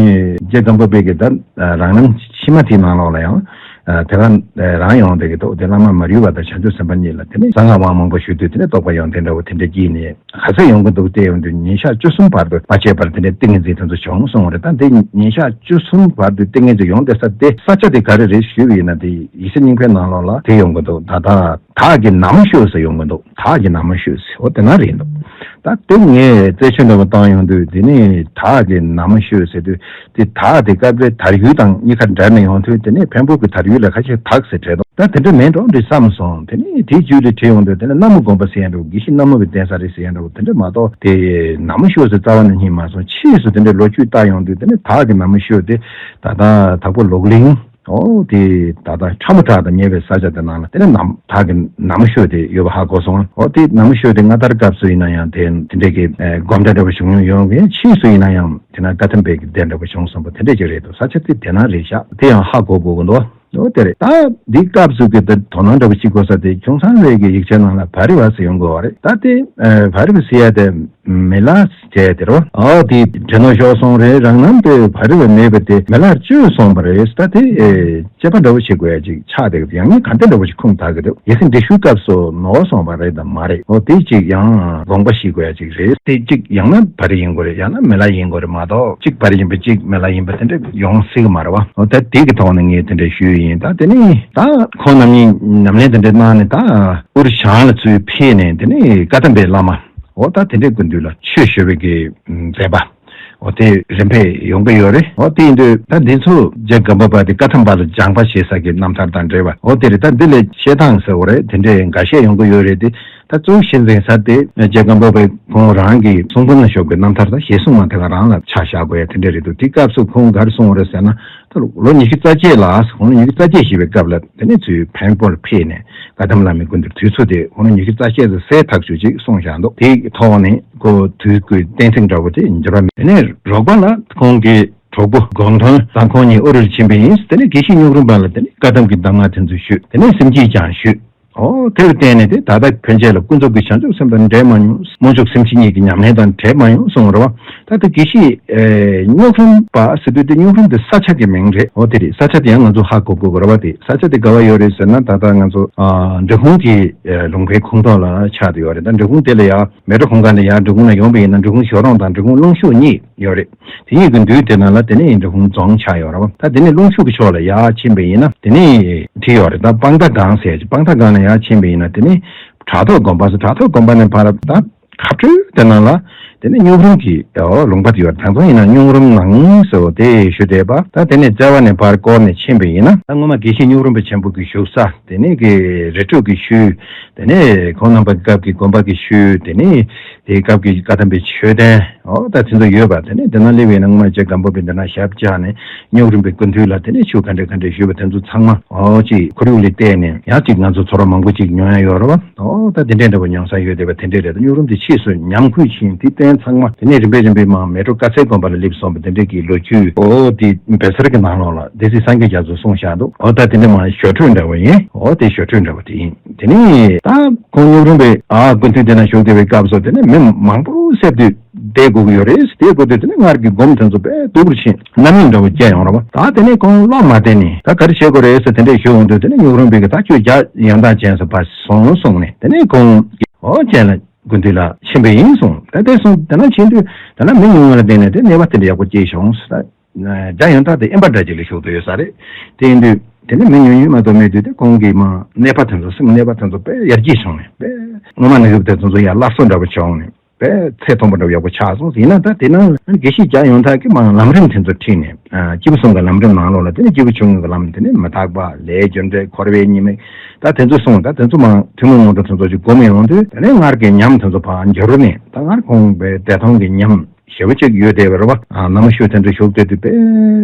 རྗེ་སྒམ་པོ་པས་ཀྱི་ད་རང་རྣམ་ཕྱི་མ་དེའི་ནང་ལོགས་ལ་ཡང་། དེ་ག་རང་ཡོང་བསྡད་ཀྱི་འདུག་དེ་བླ་མ་མར་ཡུལ་བ་དང་བྱང་ཆུབ་སེམས་དཔའ་གཉིས་ལ་དེ་ནས་གསང་སྔགས་དབང་མང་པོ་ཞུས་དུས་དེ་ནས་རྟོགས་པ་ཡོན་ཏན་འདྲ་བོ་དེ་འདྲ་སྐྱེས་ནས་ག་ཚོད་ཡོང་གི་འདུག་དེ་ཡོང་དུས་ཉིན་ཞག་བཅུ་གསུམ་བར་དུ་མ་ཆད་པར་དེ་འདྲའི་ཏིང་ངེ་འཛིན་དེ་ཚོ་བྱུང་སོང་བ་རེད། ད་འདི་ཉིན་ཞག་བཅུ་གསུམ་བར་དུ་ཏིང་ངེ་འཛིན་ཡོང་བསྡད་ས་དེ་ས་ཆ་དེ་ག་རེ་རེད་ཞུས་པ་ཡིན་ན་དེ་ཡེ་ཤེས་སྙིང་པོའི་ནང་ལོགས་ལ་དེ་ཡོང་གི་འདུག་ད་ལྟ་དག་གི་ནམ་ཤོད་ཟེར་ཡོང་གི་འདུག་དག་གི་ནམ་ཤོད་ཟེར་འོ་དེ་ན་རེད་འདུག་ད་དེ་ངས་རྩད་ཆོད་འདྲ་བོ་བཏང་ཡོང་དུས་དེ་ནས་དག་གི་ནམ་ཤོད་ཟེར་དུས། དེ་དག་དེ་སྐབས་རེ་དར་ཡུལ་དང་གཉིས་ཀ་འདྲ་ནས་ཡོང་དུས་དེ་ནས་འཕན་པོ་གི་དར་ཡུལ་ལ་ཁ་ཤས་དག་ཟེར་བྲིས་འདུག་ད་དེ་འདྲ་མིན་འགྲོ་འདྲ་བསམ་སོང་། དེ་ནས་དེའི་རྒྱུད་ལ་བྲིས་ཡོང་དུས་དེ་ནས་གནམ་སྒོམ་པ་ཟེར་ཡ་འདྲ་བོ་དགེ་བཤེས་གནམ་སྒོམ་པའི་གདན་ས་རེད་ཟེར་ཡ་འདྲ་བོ་དེ་འདྲ་མ་གཏོགས་དེ་ནམ་ཤོད་ཟེར་རྩ་བ་ནས་རྙེད་མ་སོང་། ཕྱིས་སུ་དེ་འདྲ་ལོ་རྒྱུས་བལྟ་ཡོང་དུས་དེ་ནས་དག་གི་ནམ་ཤོད་དེ་ད་ལྟ་དྭགས་པོ་ལོག་གླིང་ ཨོ་དེ་ད་ལྟ་ཁྲ་མོ་བྲག་དང་ཉེ་བའི་ས་ཆ་དེ་ནང་ལ་དེ་ནས་ནམ་བྲག་གི་ནམ་ཤོད་དེ་ཡོད་པ་ཧ་གོ་སོང་། ཨོ་དེ་ནམ་ཤོད་དེ་སྔ་དར་སྐབས་སུ་ཡིན་ན་ཡང་དེ་དེ་འདྲས་ཀྱི་ཨེ་སྒོམ་གྲྭ་འདྲ་པོ་བྱུང་མྱོང་ཡོད་ཀྱི། ཕྱིས་སུ་ཡིན་ན་ཡང་དེ་ན་བཀའ་ཐམ་པའི་གི་གདན་འདྲ་པོ་བྱུང་སོང་པ་དེ་འདྲས་ཅིག་རེད་འདུག། ས་ཆ་དེ་དེ་ན་རེད་ཤག། དེ་ཡང་ཧ་གོ་དགོས་ཀྱི་འདུག། ཨོ་དེ་རེད། ད་འདི་སྐབས་སུ་གི་དེ་དོ་སྣང་འདྲ་པོ་ཅིག་དགོས་ས་དེ་ཁྱུང་ཚང་བའི་གི་ཡིག་ཆ་ནང་ལ་བྷ་རི་བ་ཟེར་ཡོང་གི་ཡོད་རེད། ད་དེ་ཨེ་བྷ་རི་བ་ཟེར་ཡ་དེ་མི་ལ་བྱས་དེ་རོ། ཨོ་དེ་དྲན་ནོ་ཤོར་སོང་རེད། རང་རྣམ་དེ་བྷ་རི་བ་མེད་པ་དེ་མི་ལར་བཅོས་སོང་བ་རེད། ད་དེ་ཨེ་དཔྱད་པ་འདྲ་པོ་བྱེད་དགོས་ཡ་ཅིག་ཆགས་བསྡད་ཀྱི་འདུག། ཡང་ནི་ག་འདྲ་འདྲ་པོ་ཅིག་ཁུངས་དག་གི་འདུག། ཡ་སེ་འབྲི་ཤུལ་སྐབས་སུ་ནོར་སོང་བ་རེད་དམ་མ་རེད། ཨོ་དེ་ཅིག་ཡང་དགོངས་པ་བཞེས་དགོས་ཡ་ཅིག་རེད། དེ་གཅིག་ཡང་ན་བྷ་རི་ཡིན་དགོས་རེད། ཡང་ན་མི་ལ་ཡིན་དགོས་རེད་མ་གཏོགས། གཅིག་བྷ་རི་ཡིན་པ་གཅིག་མི་ལ་ཡིན་པ་དེ་འདྲ་ཡོང་སྲིད་ཀྱི་མ་རེད་བ། འོ་ད་དེ་གི་ཐོག་ནས་ངས་དེ་འདྲ་ཞུས་ཡིན། ད་དེ་ནི་ད་ཁོང་རྣམ་གཉིས་ཉམས་ལེན་དེ་འདྲ་གནང་ནས་ད་དབུས་བྱང་ལ་ཚུར་ཕེབས་ནས་དེ་ནི་བཀའ་གདམས་པའི་བླ་མ། འོ་ད་དེ་འདྲའི་སྐུ་མདུན་ལ་ཆོས་ཞུ་བའི་གི་མཛད་པ། འོ་དེ་རིམ་པས་ཡོང་གི་ཡོད་རེད། འོ་དེ་ཡིན་དུས་ད་འདི་ཚོ་རྗེ་སྒམ་པོ་པ་དེ་བཀའ་ཐམ་པ་ལ་སྦྱངས་པ་བྱེད་ས་གི་རྣམ་ཐར་དང་འབྲེལ་བ། འོ་དེ་རེད། ད་འདི་ལས་བཤད་སྟངས་ཟེར་བ་རེད། དེ་འདྲའི་འགའ་ཤས་ཡོང་གི་ཡོད་རེད་དེ། ད་གཙོ་བོ་གཞི་འཛིན་ས་དེ་རྗེ་སྒམ་པོ་པའི་ཁོང་རང་གི་གསུང་འབུམ་ལ་བཞུགས་པའི་རྣམ་ཐར་དང་ཞལ་གསུང་མ་དེ་ག་རང་ལ་ཆ་བཞག་དགོས་ཡ་དེ་འདྲ་རེད་འདུག། དེ་སྐབས་སུ་ཁོང་ག་རེ་གསུངས་པ་རེད་ཟེར་ན། ད་ལོ་ཉི་ཤུ་རྩ་བརྒྱད་ལ་ཁོང་ལོ་ཉི་ཤུ་རྩ་བརྒྱད་བཞེས་པའི་སྐབས་ལ་དེ་ནས་ཚུར་བོན་པོ་ལ་ཕེབས་ནས་བཀའ་གདམས་བླ་མའི་སྐུ་མདུན་དུས་ཚོད་དེ་ཁོང་ལོ་ཉི་ཤུ་རྩ་བརྒྱད་དུ་གསལ་ཐག་ཆོད་ཅིག་གསུངས་བཞག་འདུག། དེའི་ཐོག་ནས་ཁོ་དུས་ཀྱི་གཏན་ཚིགས་འདྲ་བོ་དེ་འགྱུར་བ་མེད། དེ་ནས་རོགས་པ་ལ་ཁོང་གི་གྲོགས་པོ་དགོང་ཐོན་དང་ཁོང་གཉིས་ཨོ་རིར་ཕྱིན་པ་ཡིན། དེ་ནས་དགེ་བཤེས་སྙུག་རུམ་པ་ལ་དེ་ནས་བཀའ་གདམས་ཀྱི་གདམས་ངག་དེ་ཚོ་ཞུས། དེ་ནས་སེམས་བསྐྱེད་ཀྱང་ཞུས། ཨོ་དེ་ལ་བརྟེན་ནས་དེ་ད་ལྟ་ཁྱོད་ཆེ་ལ་ཀུན་རྫོབ་ཀྱི་བྱང་ཆུབ་སེམས་དང་འབྲལ་མ་མྱོང་། སྨོན་འཇུག་སེམས་བསྐྱེད་གཉིས་ཀྱི་ཉམས་ལེན་དང་འབྲལ་མ་མྱོང་གསུངས་པ་རེད་བ། ད་ལྟ་དགེ་བཤེས་ཨེ་སྙུག་རུམ་པ་ཟེར་དུས་དེ་སྙུག་རུམ་དེ་ས་ཆ་གི་མིང་རེད། ཨོ་དེ་རེད། ས་ཆ་དེ་ཡང་ང་ཚོ་ཧ་གོ་དགོས་པ་རེད་བ། དེ་ས་ཆ་དེ་ག་བ་ཡོད་རེད་ཟེར་ན། ད་ལྟ་ང་ཚོ་ཨ་འབྲི་གུང་གི་ཨེ་ལུང་པའི་ཁོངས་གཏོགས་ལ་ཆགས་བསྡད་ཡོད་རེད། ད་འབྲི་གུང་དེ་ལ་ཡང་མལ་གྲོ་གུང་དཀར་ནས་ཡར་འབྲི་གུང་ལ་ཡོང་པ་ཡིན་ན་འབྲི་གུང་ཞོ་རོང་དང་འབྲི་གུང་ཀླུང་ཤུག་གཉིས་ཡོད་རེད། དེ་གཉིས་ཀྱི་མདུན་དེ་ནང་ལ་དེ་ནས་འབྲི་གུང་རྫོང་ཆགས་ཡོད་རེད་བ། ད་དེ་ནས་ཀླུང་ཤུག་གི་ཕྱོགས་ལ་ཡར་ཕྱིན་པ་ཡིན་ན་དེ་ནས་བྲིས་ཡོད་རེད། ད་སྤང་ཐང་སྒང་ཟེར་ཅིག། སྤང་ཐང་སྒང་ལ་ཡར་ཕྱིན་པ་ཡིན་ན་དེ་ནས་བྲག་ཐོག་དགོན་པ་ཟེར། བྲག་ཐོག་དགོན་པ་ནས་ཕར་ད་ཁ་སྤྲོད་དེ་ནང་ལ་དེ་ནས་སྙུག་རུམ་གྱི་ཨོ་ལུང་པ་དེ་ཡོད་རེད། དེང་སང་ཡིན་ན་སྙུག་རུམ་ནང་ཟེར་བ་དེ་ཞུ་བསྡད་པ། ད་དེ་ནས་རྩ་བ་ནས་ཕར་བསྐོར་ནས་ཕྱིན་པ་ཡིན་ན་ད་སྔོན་མ་དགེ་བཤེས་སྙུག་རུམ་པ་ཆེན་པོ་གི་བཞུགས་ས་དེ་ནས་གི་རི་ཁྲོད་ཀྱི་ཤུལ། དེ་ནས་ཁོང་རྣམ་པ་སྐབས་ཀྱི་དགོན་པ་གི་ཤུལ། དེ་ནས་དེའི་སྐབས་ཀྱི་བཀའ་གདམས་པའི་མཆོད་རྟེན་ཨོ་ད་དེ་ཚོ་ཡོད་པ། དེ་ནས་དེ་ན་སླེབས་ཡིན་ན་སྔོན་མ་རྗེ་སྒམ་པོ་པས་འདི་ན་ཞབས་བཅགས་ནས་སྙུག་རུམ་པའི་སྐུ་མདུན་ལ་དེ་ནས་ཆོས་ག་འདྲ་ག་འདྲ་ཞུས་པ་དེ་ཚོ་ཚང་མ་ཨོ་ཅིག་ཁོར་ཡུག་ལ་བལྟས་ནས་ཡང་ཅིག་ང་ཚོ་ཚོར་བ་མང་པོ་ཅིག་མྱོང་ཡ་ཡོད་རེད་བ། ཨོ་ད་དེ་འདྲའི་འདྲ་བ་མྱོང་ས་ཡོད་བསྡད་པ་དེ་འདྲས་རེད། ད་སྙུག་རུམ་དེ་ཕྱིས་སུ་ཉམས་རྒུད་ཕྱིན། དེ་རྟེན་ཚང་མ་དེ་ནས་རིམ་པས་རིམ་པས་མར་མལ་གྲོ་དཀར་ཚལ་དགོན་པ་ལ་སླེབས་སོང་བ་དེ་འདྲས་ཀྱི་ལོ་རྒྱུས་ཨོ་དེ་བེ་སར་གྱི་ནང་ལོགས་ལ་སྡེ་སྲིད་སངས་རྒྱས་རྒྱ་མཚོས་གསུངས་བཞག་འདུག། ཨོ་ད་དེ་འདྲ་མ་ཞོ་འཕྲུལ་འདྲ་བ་ཡིན། ཨོ་དེ་ཞོ་འཕྲུལ་འདྲ་བ་དེ་ཡིན། དེ་ནས་ད་ཁོང་སྙུག་རུམ་པའི་ཨ་སྐུ་མདུན་དེ་ན་བཞུགས་བསྡད་པའི་སྐབས་སུ་དེ་ནས་མི་མང་པོ་སླེབས་དུས་བསྡད་དགོས་ཀྱི་ཡོད་རེད། བསྡད་དགོས་དུས་དེ་ནས་སྔར་གྱི་སྒོམ་དེ་ཚོ་དཔེ་སྡུག་རུ་ཕྱིན། རྣམ་གཡེང་འདྲ་བོ་སྐྱེ་ཡོང་ར་བ། ད་དེ་ནས་ཁོང་བློ་མ་བདེ་ནས་ད་ག་རེ་བྱེད་དགོས་རེད་ཟེར་དེ་འདྲས་ཞུ་འོང་དུས་དེ་ནས་སྙུག་རུམ་པས་ད་ཁྱོད་རྒྱ་ཡང་དག་ཅན་ཟེར་བ་སོང་གསུངས་ནས་དེ་ནས་ཁོང་ཨོ་ཅན་ལ་སྐུ་མདུན་ལ་ཕྱིན་པ་ཡིན་གསུངས། ད་དེ་སོང་དེ་ན་ཕྱིན་དུས་དེ་ན་མི་ཉུང་བ་ལ་བརྟེན་ནས་དེ་གནས་པ་དེ་འདྲ་ཡག་པོ་སྐྱེས་བྱུང་ཟེར། རྒྱ་ཡང་དག་དེ་དབེན་པ་འདྲ་ཅིག་ལ་བཞུགས་བསྡད་ཡོད་ས་རེད། དེ་ཡིན་དུས་དེ་ནས་མི་ཉུང་ཉུང་མ་གཏོགས་མེད་དུས་དེ་ཁོང་གིས་མ་གནས་པ་དེ་ཚོ་སེམས་གནས་པ་དེ་ཚོ་དཔེ་ཡར་རྒྱས་བྱུང་ནས་དཔེ་སྔོན་མ་ནས་ཡོད་པ་དེ་ཚོ་ཡང་སླར་གསོ་འདྲ་པོ་བྱུང་ནས་དཔེ་ཚད་མཐོན་པོ་འདྲ་པོ་ཡག་པོ་ཆགས་སོང་། ཡིན་ན་ད་དེ་ན་དགེ་བཤེས་རྒྱ་ཡང་དག་གིས་མ་ལམ་རིམ་དེ་ཚོ་ཁྲིད་ནས་སྐྱེས་བུ་གསུམ་གྱི་ལམ་རིམ་ནང་ལོགས་ལ་དེ་ནས་སྐྱེས་བུ་ཆུང་ངུ་གི་ལམ་དེ་ནས་མི་རྟག་པ་ལས་རྒྱུ་འབྲས་འཁོར་བའི་ཉེས་དམིགས་ད་དེ་ཚོ་གསུངས། ད་དེ་ཚོ་མ་ཐུན་མོང་མངོན་མཐོ་དེ་ཚོ་ཅིག་སྒོམ་ཡོང་དུས་དེ་ནས་སྔར་གྱི་ཉམས་དེ་ཚོ་ཕར་འགྱུར་ནས་ད་སྔར་ཁོང་པའི་བདེ་ཐང་གི་ཉམས། ཞེ་པོ་ཅིག་ཡོད་བསྡད་པ་རེད་བ། ཨ་ནམ་ཤོད་དེ་འདྲ་ཞུགས་བསྡད་དུས་པས་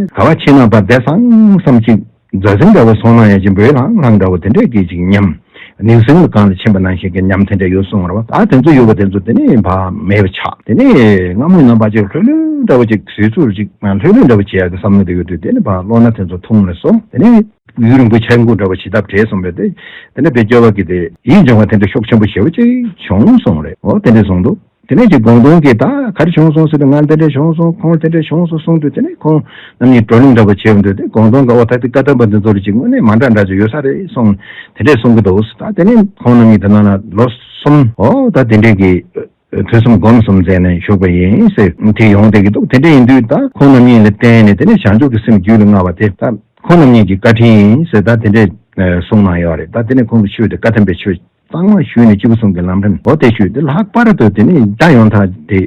ག་བ་ཕྱིན་ན་པ་བདེ་སང་སང་ཅིག་རྫ་ཟིང་འདྲ་བོ་སོང་ན་ཡང་ཅིག་འབོད་ལྷང་ལྷང་འདྲ་བོ་དེ་འདྲས་ཀྱི་ཅིག་ཉམས། ནིའུ་སིང་ལ་གང་ལ་ཕྱིན་པ་ནང་བཞིན་གྱི་ཉམས་དེ་འདྲས་ཡོད་གསུངས་པ་རེད་བ། ཨ་དེ་ཚོ་ཡོད་པ་དེ་ཚོ་དེ་ནས་ཕར་མེད་པ་ཆགས། དེ་ནས་སྔ་མོའི་རྣམ་པ་ཅིག་ལྷོད་ལྷོད་འདྲ་བོ་ཅིག་དུས་ཚོད་ཅིག་ལྷོད་ལྷོད་འདྲ་བོ་བྱེད་ཡག་གི་བསམ་བློ་དེ་ཡོད་དུས་དེ་ནས་ཕར་བློ་སྣ་དེ་ཚོ་ཐུང་ནས་སོང་། དེ་ནས་ཡུན་རིང་པོ་ཆགས་འགུལ་འདྲ་བོ་བྱེད་ཐབས་བྲལ་སོང་བས་དེ་དེ་ནས་དཔེ་སྐྱོ་བ་གི་དེ་ཡིད་འབྱུང་བ་དེ་འདྲ་ཤུགས་ཆེན་པོ་ཞེ་པོ་ཅིག་བྱུང་སོང་རེད། འོ་དེ་འདྲས་སོང་འདུག། དེ་ནས་ཅིག་དགོང་དོན་གྱི་ད་ག་རེ་བྱུང་སོང་ཟེར་དུས་ང་དེ་འདྲས་བྱུང་སོང་ཁོང་དེ་འདྲས་བྱུང་སོང་གསུངས་དུས་དེ་ནས་ཁོང་རྣམ་གཉིས་བགྲོ་གླེང་འདྲ་པོ་བྱས་ཡོང་དུས་དེ་དགོང་དོན་གྱི་འོ་ད་དེ་བཀའ་གདམས་པ་འདི་ཚོ་རེ་ཅིག་དངོས་གནས་མ་འདྲ་འདྲ་ཅིག་ཡོད་ས་རེད་གསུངས་དེ་འདྲས་གསུང་གི་འདུག། ད་དེ་ནས་ཁོང་རྣམ་གཉིས་དེ་ནང་ལ་ལོ་གསུམ་འོ་ད་དེ་འདྲས་ཀྱི་དུས་གསུམ་སྒོམ་གསུམ་མཛད་ནས་བཞུགས་པ་ཡིན་ཟེར་དེ་ཡོང་བསྡད་ཀྱི་འདུག། དེ་འདྲས་ཡིན་དུས་ད་ཁོང་རྣམ་གཉིས་ལ་བརྟེན་ནས་དེ་ནས་བྱང་ཆུབ་ཀྱི་སེམས་རྒྱུད་ལ་མངའ་བ་དེ་ད་ཁོང་རྣམ་གཉིས་ཀྱི་བཀའ་དྲིན་ཡིན་ཟེར་ད་དེ་འདྲས་གསུངས་གནང་ཡོད་རེད། ད་དེ་ནས་ཁོང་གི་ཆོས་དེ་བཀའ་གདམས་པའི་ཆོས། གཙང་མ་ཞུས་ནས་སྐྱེས་བུ་གསུམ་གྱི་ལམ་རིམ་འོ་དེ་ཞུས་ཏེ་ལྷག་པར་དུ་དེ་ནས་རྒྱ་ཡང་དག་དེ་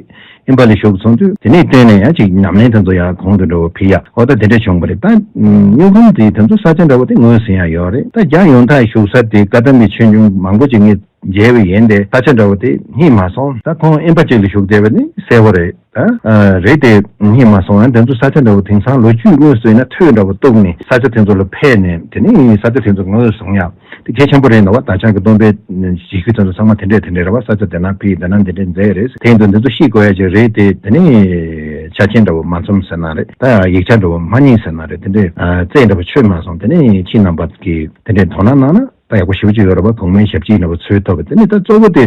དབེན་པ་ལ་བཞུགས་སོང་དུས་དེ་ནས་བརྟེན་ནས་ཡང་ཅིག་ཉམས་ལེན་དེ་ཚོ་ཡང་གོང་དུ་འགྲོ་བ་ཕི་ཡ་འོ་ད་དེ་འདྲ་བྱུང་བ་རེད། ད་སྨྱུག་རུམ་དེ་དེ་ཚོ་ས་ཆ་འདྲ་བོ་དེ་ངོས་ཟིན་ཡ་ཡོད་རེད། ད་རྒྱ་ཡང་དག་བཞུགས་ས་དེ་བཀའ་གདམས་པའི་ཆོས་འབྱུང་མང་པོ་ཅིག་ངས་ མཇལ་བ་ཡིན་ཏེ། ས་ཆ་འདྲ་བོ་དེ་རྙེད་མ་སོང་། ད་ཁོང་དབེན་པ་ཅིག་ལ་བཞུགས་བསྡད་པ་ནི་གསལ་པོ་རེད། ད་ཨ་རེད་དེ། རྙེད་མ་སོང་། ཡང་དེ་ཚོ་ས་ཆ་འདྲ་བོ་དེང་སང་ལོ་རྒྱུས་དངོས་སུ་ཡིན་ན་ཐོས་འདྲ་བོ་གཏུགས་ནས་ས་ཆ་དེ་ཚོ་ལ་ཕེབས་ནས། དེ་ནས་ས་ཆ་དེ་ཚོ་ངོས་སུ་བཟུང་ཡག་དེ་གལ་ཆེན་པོ་རེད་འདུག་བ། ད་ཆ་གི་སྟོན་པའི་གཞིས་ཁྱུ་དེ་ཚོ་ཚང་མ་དེ་འདྲས་དེ་འདྲས་རེད་བ། ས་ཆ་དེ་ན་ཕེབས། དེ་ན་འདི་འདྲས་མཛད་རེད། དེ་ཚོ་འདི་ཚོ་ཤེས་དགོས་ཡ་ཅིག་རེད་དེ། དེ་ནས་ཆ་རྐྱེན་འདྲ་བོ་མ་འཛོམས་ཟེར་ན་རེད། ད་ཡིག་ཆ་འདྲ་བོ་མ་རྙེད་ཟེར་ན་རེད། དེ་འདྲས་ཨ་རྩད་འདྲ་བོ་ཆོད་མ་སོང་། དེ་ནས་ཁྱེད་རྣམ་པ་གིས་དེ་འདྲས་དོ་སྣང་གནང་ན་ད་ཡག་པོ་ཞེ་པོ་ཅིག་ཡོད་རེད་བ། གོང་མའི་ཞབས་ཕྱི་འདྲ་བོ་འཚོལ་ཐུབ་པ། དེ་ནས་ད་གཙོ་བོ་དེ་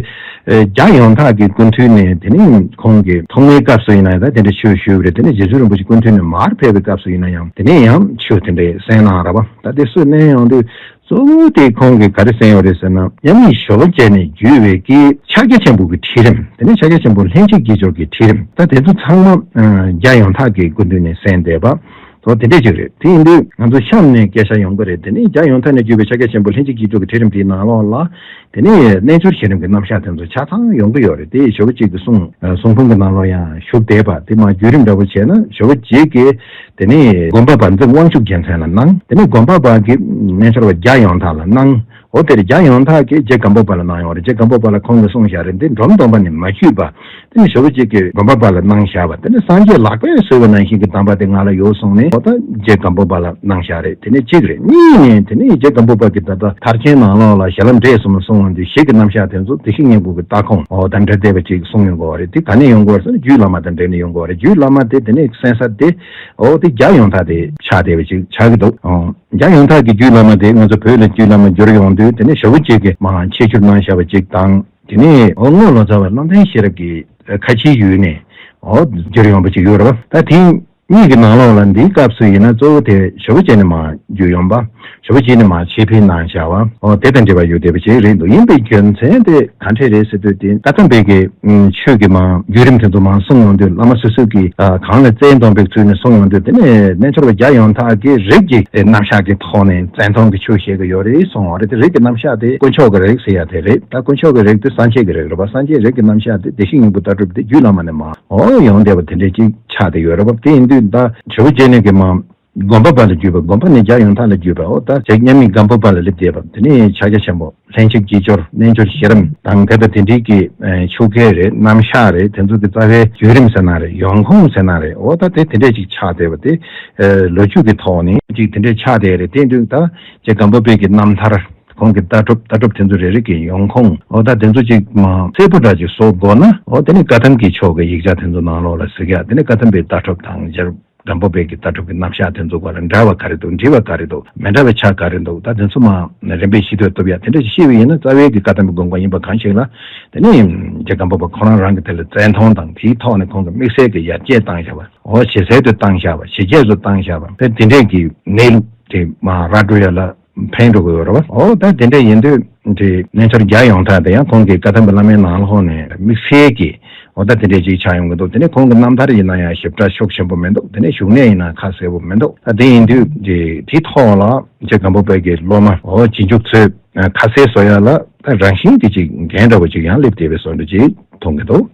ཨེ་རྒྱ་ཡོན་བདག་གི་སྐུ་མདུན་ནས། དེ་ནས་ཁོང་གི་ཐོག་མའི་སྐབས་སུ་ཡིན་ན་ཡང་ད་དེ་འདྲ་ཆོས་ཞུས་པ་རེད། དེ་ནས་རྗེ་བཙུན་རིན་པོ་ཆེ་སྐུ་མདུན་ནས་མར་ཕེབས་པའི་སྐབས་སུ་ཡིན་ན་ཡང་དེ་ནས་ཡང་ཆོས་དེ་འདྲའི་གསན་གནང་ར་བ། ད་དེ་སུས་གནང་ཡོང་དུས་གཙོ་བོ་དེ་ཁོང་གིས་ག་རེ་གསན་ཡོད་རེད་ཟེར་ན། མཉམ་མེད་ཞོལ་པ་བཅས་ནས་བརྒྱུད་པའི་གི་ཕྱག་རྒྱ་ཆེན་པོ་གི་ཁྲིད་རིམ། དེ་ནས་ཕྱག་རྒྱ་ཆེན་པོ་ལྷན་ཅིག་སྐྱེས་སྦྱོར་གྱི་ཁྲིད་རིམ། ད་དེ་ཚོ་ཚང་མ་ཨ་རྒྱ་ཡོན་བདག་གི་སྐུ་མདུན་ནས་གསན་བསྡད་པ། ཨོ་དེ་འདྲས་ཅིག་རེད། དེ་ཡིན་དུས་ང་ཚོ་གཤམ་ནས་སྐད་ཆ་ཡོང་གི་རེད། དེ་ནས་རྒྱ་ཡོན་བདག་ནས་བརྒྱུད་པའི་ཕྱག་རྒྱ་ཆེན་པོ་ལྷན་ཅིག་སྐྱེས་སྦྱོར་གྱི་ཁྲིད་རིམ་དེའི་ནང་ལོགས་ལ། དེ་ནས་རྣལ་འབྱོར་ཞལ་རིམ་གྱི་རྣམ་གཞག་དེ་ཚོ་ཆ་ཚང་ཡོང་གི་ཡོད་རེད། དེ་ཞོལ་པ་གཅིག་གི་གསུང་གསུང་འབུམ་གྱི་ནང་ལོགས་ཡང་བཞུགས་བསྡད་པ་དེ་མ་བརྒྱུད་རིམ་འདྲ་བོ་བྱས་ན། ཞོལ་པ་གཅིག་གིས་དེ་ནས་སྒོམ་པ་པ་མཛངས་དབང་ཕྱུག་རྒྱལ་མཚན་ལ་གནང་། དེ་ནས་སྒོམ་པ་པ་གིས་རྣལ་འབྱོར་པ་རྒྱ་ཡོན་བདག་ལ་གནང་། འོ་དེར་རྒྱ་ཡོན་བདག་གིས་རྗེ་སྒམ་པོ་པ་ལ་གནང་ཡོད་རེད། རྗེ་སྒམ་པོ་པ་ལ་ཁོང་གིས་གསུངས་བཞག་རེད། འདི་འབྲོམ་སྟོན་པ་ནས་མ་བརྒྱུད་པ། དེ་ནས་ཞོལ་པ་གཅིག་གིས་སྒོམ་པ་པ་ལ་གནང་བཞག་པ། དེ་ནས་སངས་རྒྱས་ལག་པས་གསོལ་བ་ནང་བཞིན་གྱི་གདམས་པ་དེ་ང་ལ་ཡོད་གསུངས་ནས། འོ་ད་རྗེ་སྒམ་པོ་པ་ལ་གནང་བཞག་རེད། དེ་ནས་གཅིག་རེད། གཉིས་ནས་དེ་ནས་རྗེ་སྒམ་པོ་པ་གིས་ད་ལྟ་མཐར་ཕྱིན་ནང་ལོགས་ལ་ཞལ་ལག་འབྲས་གསུམ་གསུང་བ་འདི་ཞིག་གི་རྣམ་གཞག་དེ་ཚོ་བདེ་གཤེགས་སྙིང་པོ་གི་ལྟ་ཁུངས་འོ་དང་འབྲེལ་བསྡད་པ་ཅིག་གསུངས་ཡོང་གི་ཡོད་རེད། དེ་ག་ནས་ཡོང་གི་ཡོད་རེད་ཟེར་ན། རྒྱུད་བླ་མ་དང་འབྲེལ་ནས་ཡོང་གི་ཡོད་རེད། རྒྱུད་བླ་མ་དེ་དེ་ནས་གསན་ས་དེ་འོ་དེ་རྒྱ་ཡོན་བདག་དེ་ཆགས་བསྡད་པ་ཅིག་ཆགས་ཀྱི་འདུག་ཨང་། རྒྱ་ཡོན་བདག་གི་རྒྱུད་བླ་མ་དེ་ང་ཚོ་བོད་ལ་རྒྱུད་བླ་མ་བསྒྱུར་ཡོང་དུས། དེ་ནས་ཞོལ་པ་གཅིག་གིས་མར་ཆེད་བསྒྱུར་གནང་བཞག་པ་ཅིག་དང་། དེ་ནས་འོ་རྔོག་ལོ་ཙཱ་བ་བློ་ལྡན་ཤེས་རབ་ཀྱིས་ཁ་ཆེའི་ཡུལ་ནས་འོ་བསྒྱུར་ཡོང་པ་ཅིག་ཡོད་རེད་བ། ད་དེ་གཉིས་ཀྱི་ནང་ལོགས་ལ་འདིའི་སྐབས་སུ་ཡིན་ན་གཙོ་བོ་དེ་ཞོལ་པ་གཅིག་ནས་མར་བསྒྱུར་ཡོང་པ། ཞོལ་པ་གཅིག་ནས་མར་ཆེད་ཕུལ་གནང་བཞག་པ། འོ་དེ་དང་འབྲེལ་བ་ཡོད་བསྡད་པ་ཅིག་རེད་འདུག་ཡིན་པའི་རྒྱུ་མཚན་དེ་ག་འདྲས་རེད་ཟེར་དུས། དེ་བཀའ་གདམས་པའི་གི་ཆོས་ཀྱི་མ་བརྒྱུད་རིམ་དེ་ཚོ་མར་གསུངས་ཡོང་དུས། བླ་མ་སོ་སོ་གིས་ཨ་གང་ལ་བཙན་སྡོམ་པའི་ཚུལ་ནས་གསུངས་ཡོང་དུས། དེ་ནས་རྣལ་འབྱོར་པ་རྒྱ་ཡོན་བདག་གིས་རིགས་ཀྱི་རྣམ་གཞག་གི་ཐོག་ནས་བཙན་སྡོམ་གྱི་ཆོས་བཤད་ཀྱི་ཡོད་རེད་གསུངས་པ་རེད། དེ་རིགས་ཀྱི་རྣམ་གཞག་དེ་དཀོན་མཆོག་གི་རིགས་ཟེར་ཡ་དེ་རེད། ད་དཀོན་མཆོག་གི་རིགས་དེ་སངས་རྒྱས་ཀྱི་རིགས་རེད་པ། སངས་རྒྱས་རིགས་ཀྱི་རྣམ་གཞག་དེ་བདེ་གཤེགས་སྙིང་པོ་ལྟ་གྲུབ་དེ་རྒྱུད་བླ་མ་ནས་མར་འོ་ཡོང་བསྡད་པ་དེ་འདྲས་ཅིག་ཆགས་བསྡད་ཡོད་རེད་པ། དེ་ཡིན་དུས་ད་ཞོལ་པ་གཅིག་ནས་གི་མར་སྒོམ་པ་པ་ལ་བརྒྱུད་པ། སྒོམ་པ་ནས་རྒྱ་ཡོན་བདག་ལ་བརྒྱུད་པ། འོ་ད་རྗེ་མཉམ་མེད་སྒམ་པོ་པ་ལ་སླེབས་བསྡད་པ། དེ་ནས་ཕྱག་རྒྱ་ཆེན་པོ་ལྷན་ཅིག་སྐྱེས་སྦྱོར། རྣལ་འབྱོར་ཞལ་རིམ་དང་དེ་དང་དེ་འདྲའི་གི་ཨ་ཆོ་ག་རེད། རྣམ་གཞག་རེད། དེ་ཚོ་གི་རྩ་བའི་བརྒྱུད་རིམ་ཟེར་ན་རེད། ཡོང་ཁུངས་ཟེར་ན་རེད། འོ་ད་དེ་དེ་འདྲས་ཅིག་ཆགས་བསྡད་པ་དེ་ཨ་ལོ་རྒྱུས་ཀྱི་ཐོག་ནས་ཅིག་དེ་འདྲས་ཆགས་བསྡད་རེད། དེ་དུས་ད་རྗེ་སྒམ་པོ་པའི་གི་རྣམ་ཐར། ཁོང་གི་ལྟ་གྲུབ། ལྟ་གྲུབ་དེ་ཚོ་རེ་རེ་གི་ཡོང་ཁུངས། འོ་ད་དེ་ཚོ་ཅིག་མ་གསལ་པོ་འདྲ་ཅིག་བཟོ་དགོས་ན། འོ་དེ་ནི་བཀའ་གདམས་ཀྱི་ཕྱོགས་ཀྱི་ཡིག་ཆ་དེ་ཚོ་ནང་ལོགས་ལ་གཟིགས་ཡ། དེ་ནི་བཀའ་གདམས་པའི་ལྟ་གྲུབ་དང་རྗེ་སྒམ་པོ་པའི་གི་ལྟ་གྲུབ་ཀྱི་རྣམ་གཞག་དེ་ཚོ་བར་ལ་འདྲ་བ་ག་རེ་འདུག་འདྲིས་པ་ག་རེ་འདུག་མི་འདྲ་བའི་ཆ་ག་རེ་འདུག་ད་དེ་ཚོ་མ་རིམ་པས་ཤེས་འདོད་ཐུབ་ཡ་དེ་འདྲ་ཞིག་ཤེས་པ་ཡིན་ན། རྩ་བའི་གི་བཀའ་གདམས་པའི་དགོངས་པ་ཡིན་པ་གང་ཞིག་ལ། དེ་ནི་རྗེ་སྒམ་པོ་པ་ཁོ་རང་རང་གི་དེ་ལ་བཙན་མཐོང་དང་། དེའི་ཐོག་ནས་ཁོང་གི་དམིགས་བསལ་གྱི་ཡར་རྒྱས་བཏང་བཞག་པ། འོ་ཞེ་གསལ་དུ་བཏང་བཞག་པ། ཞེ་རྒྱས་སུ་བཏང་བཞག་པ། དེ་དེ་འདྲས་ཀྱི་གནས་ལུགས་དེ་མ་ར་འགྲོ་ཡ་ལ་ཕན་འགྲོ་གི་ཡོད་རེད་བ། འོ་ད་དེ་འདྲ་ཡིན་དུས་དེ་རྣལ་འབྱོར་རྒྱ་ཡོན་བདག་དེ་ཡང་ཁོང་གི་བཀའ་གདམས་པའི་བླ་མའི་ནང་ལོགས་ནས་དམིགས་བསལ་གྱི་འོ་ད་དེ་འདྲས་ཅིག་ཆགས་ཡོང་གི་འདུག་དེ་ནས་ཁོང་གི་རྣམ་ཐར་ཡིན་ན་ཡང་ཞིབ་ཕྲ་ཤུགས་ཆེན་པོ་མི་འདུག་དེ་ནས་བཞུགས་གནས་ཡིན་ན་ཁ་གསལ་པོ་མི་འདུག་ད་དེ་ཡིན་དུས་དེ་དེའི་ཐོག་ལ་རྗེ་སྒམ་པོ་པའི་གི་སློབ་མ་འོ་རྗེས་འཇུག་ཚོས་ཁ་གསལ་བཟོ་ཡ་ལ་ད་རང་བཞིན་གྱི་ཅིག་འགན་འདྲ་བོ་ཅིག་ཡང་སླེབས་བསྡད་པའི་བཟོ་འདྲ་ཅིག་མཐོང་གི་འདུག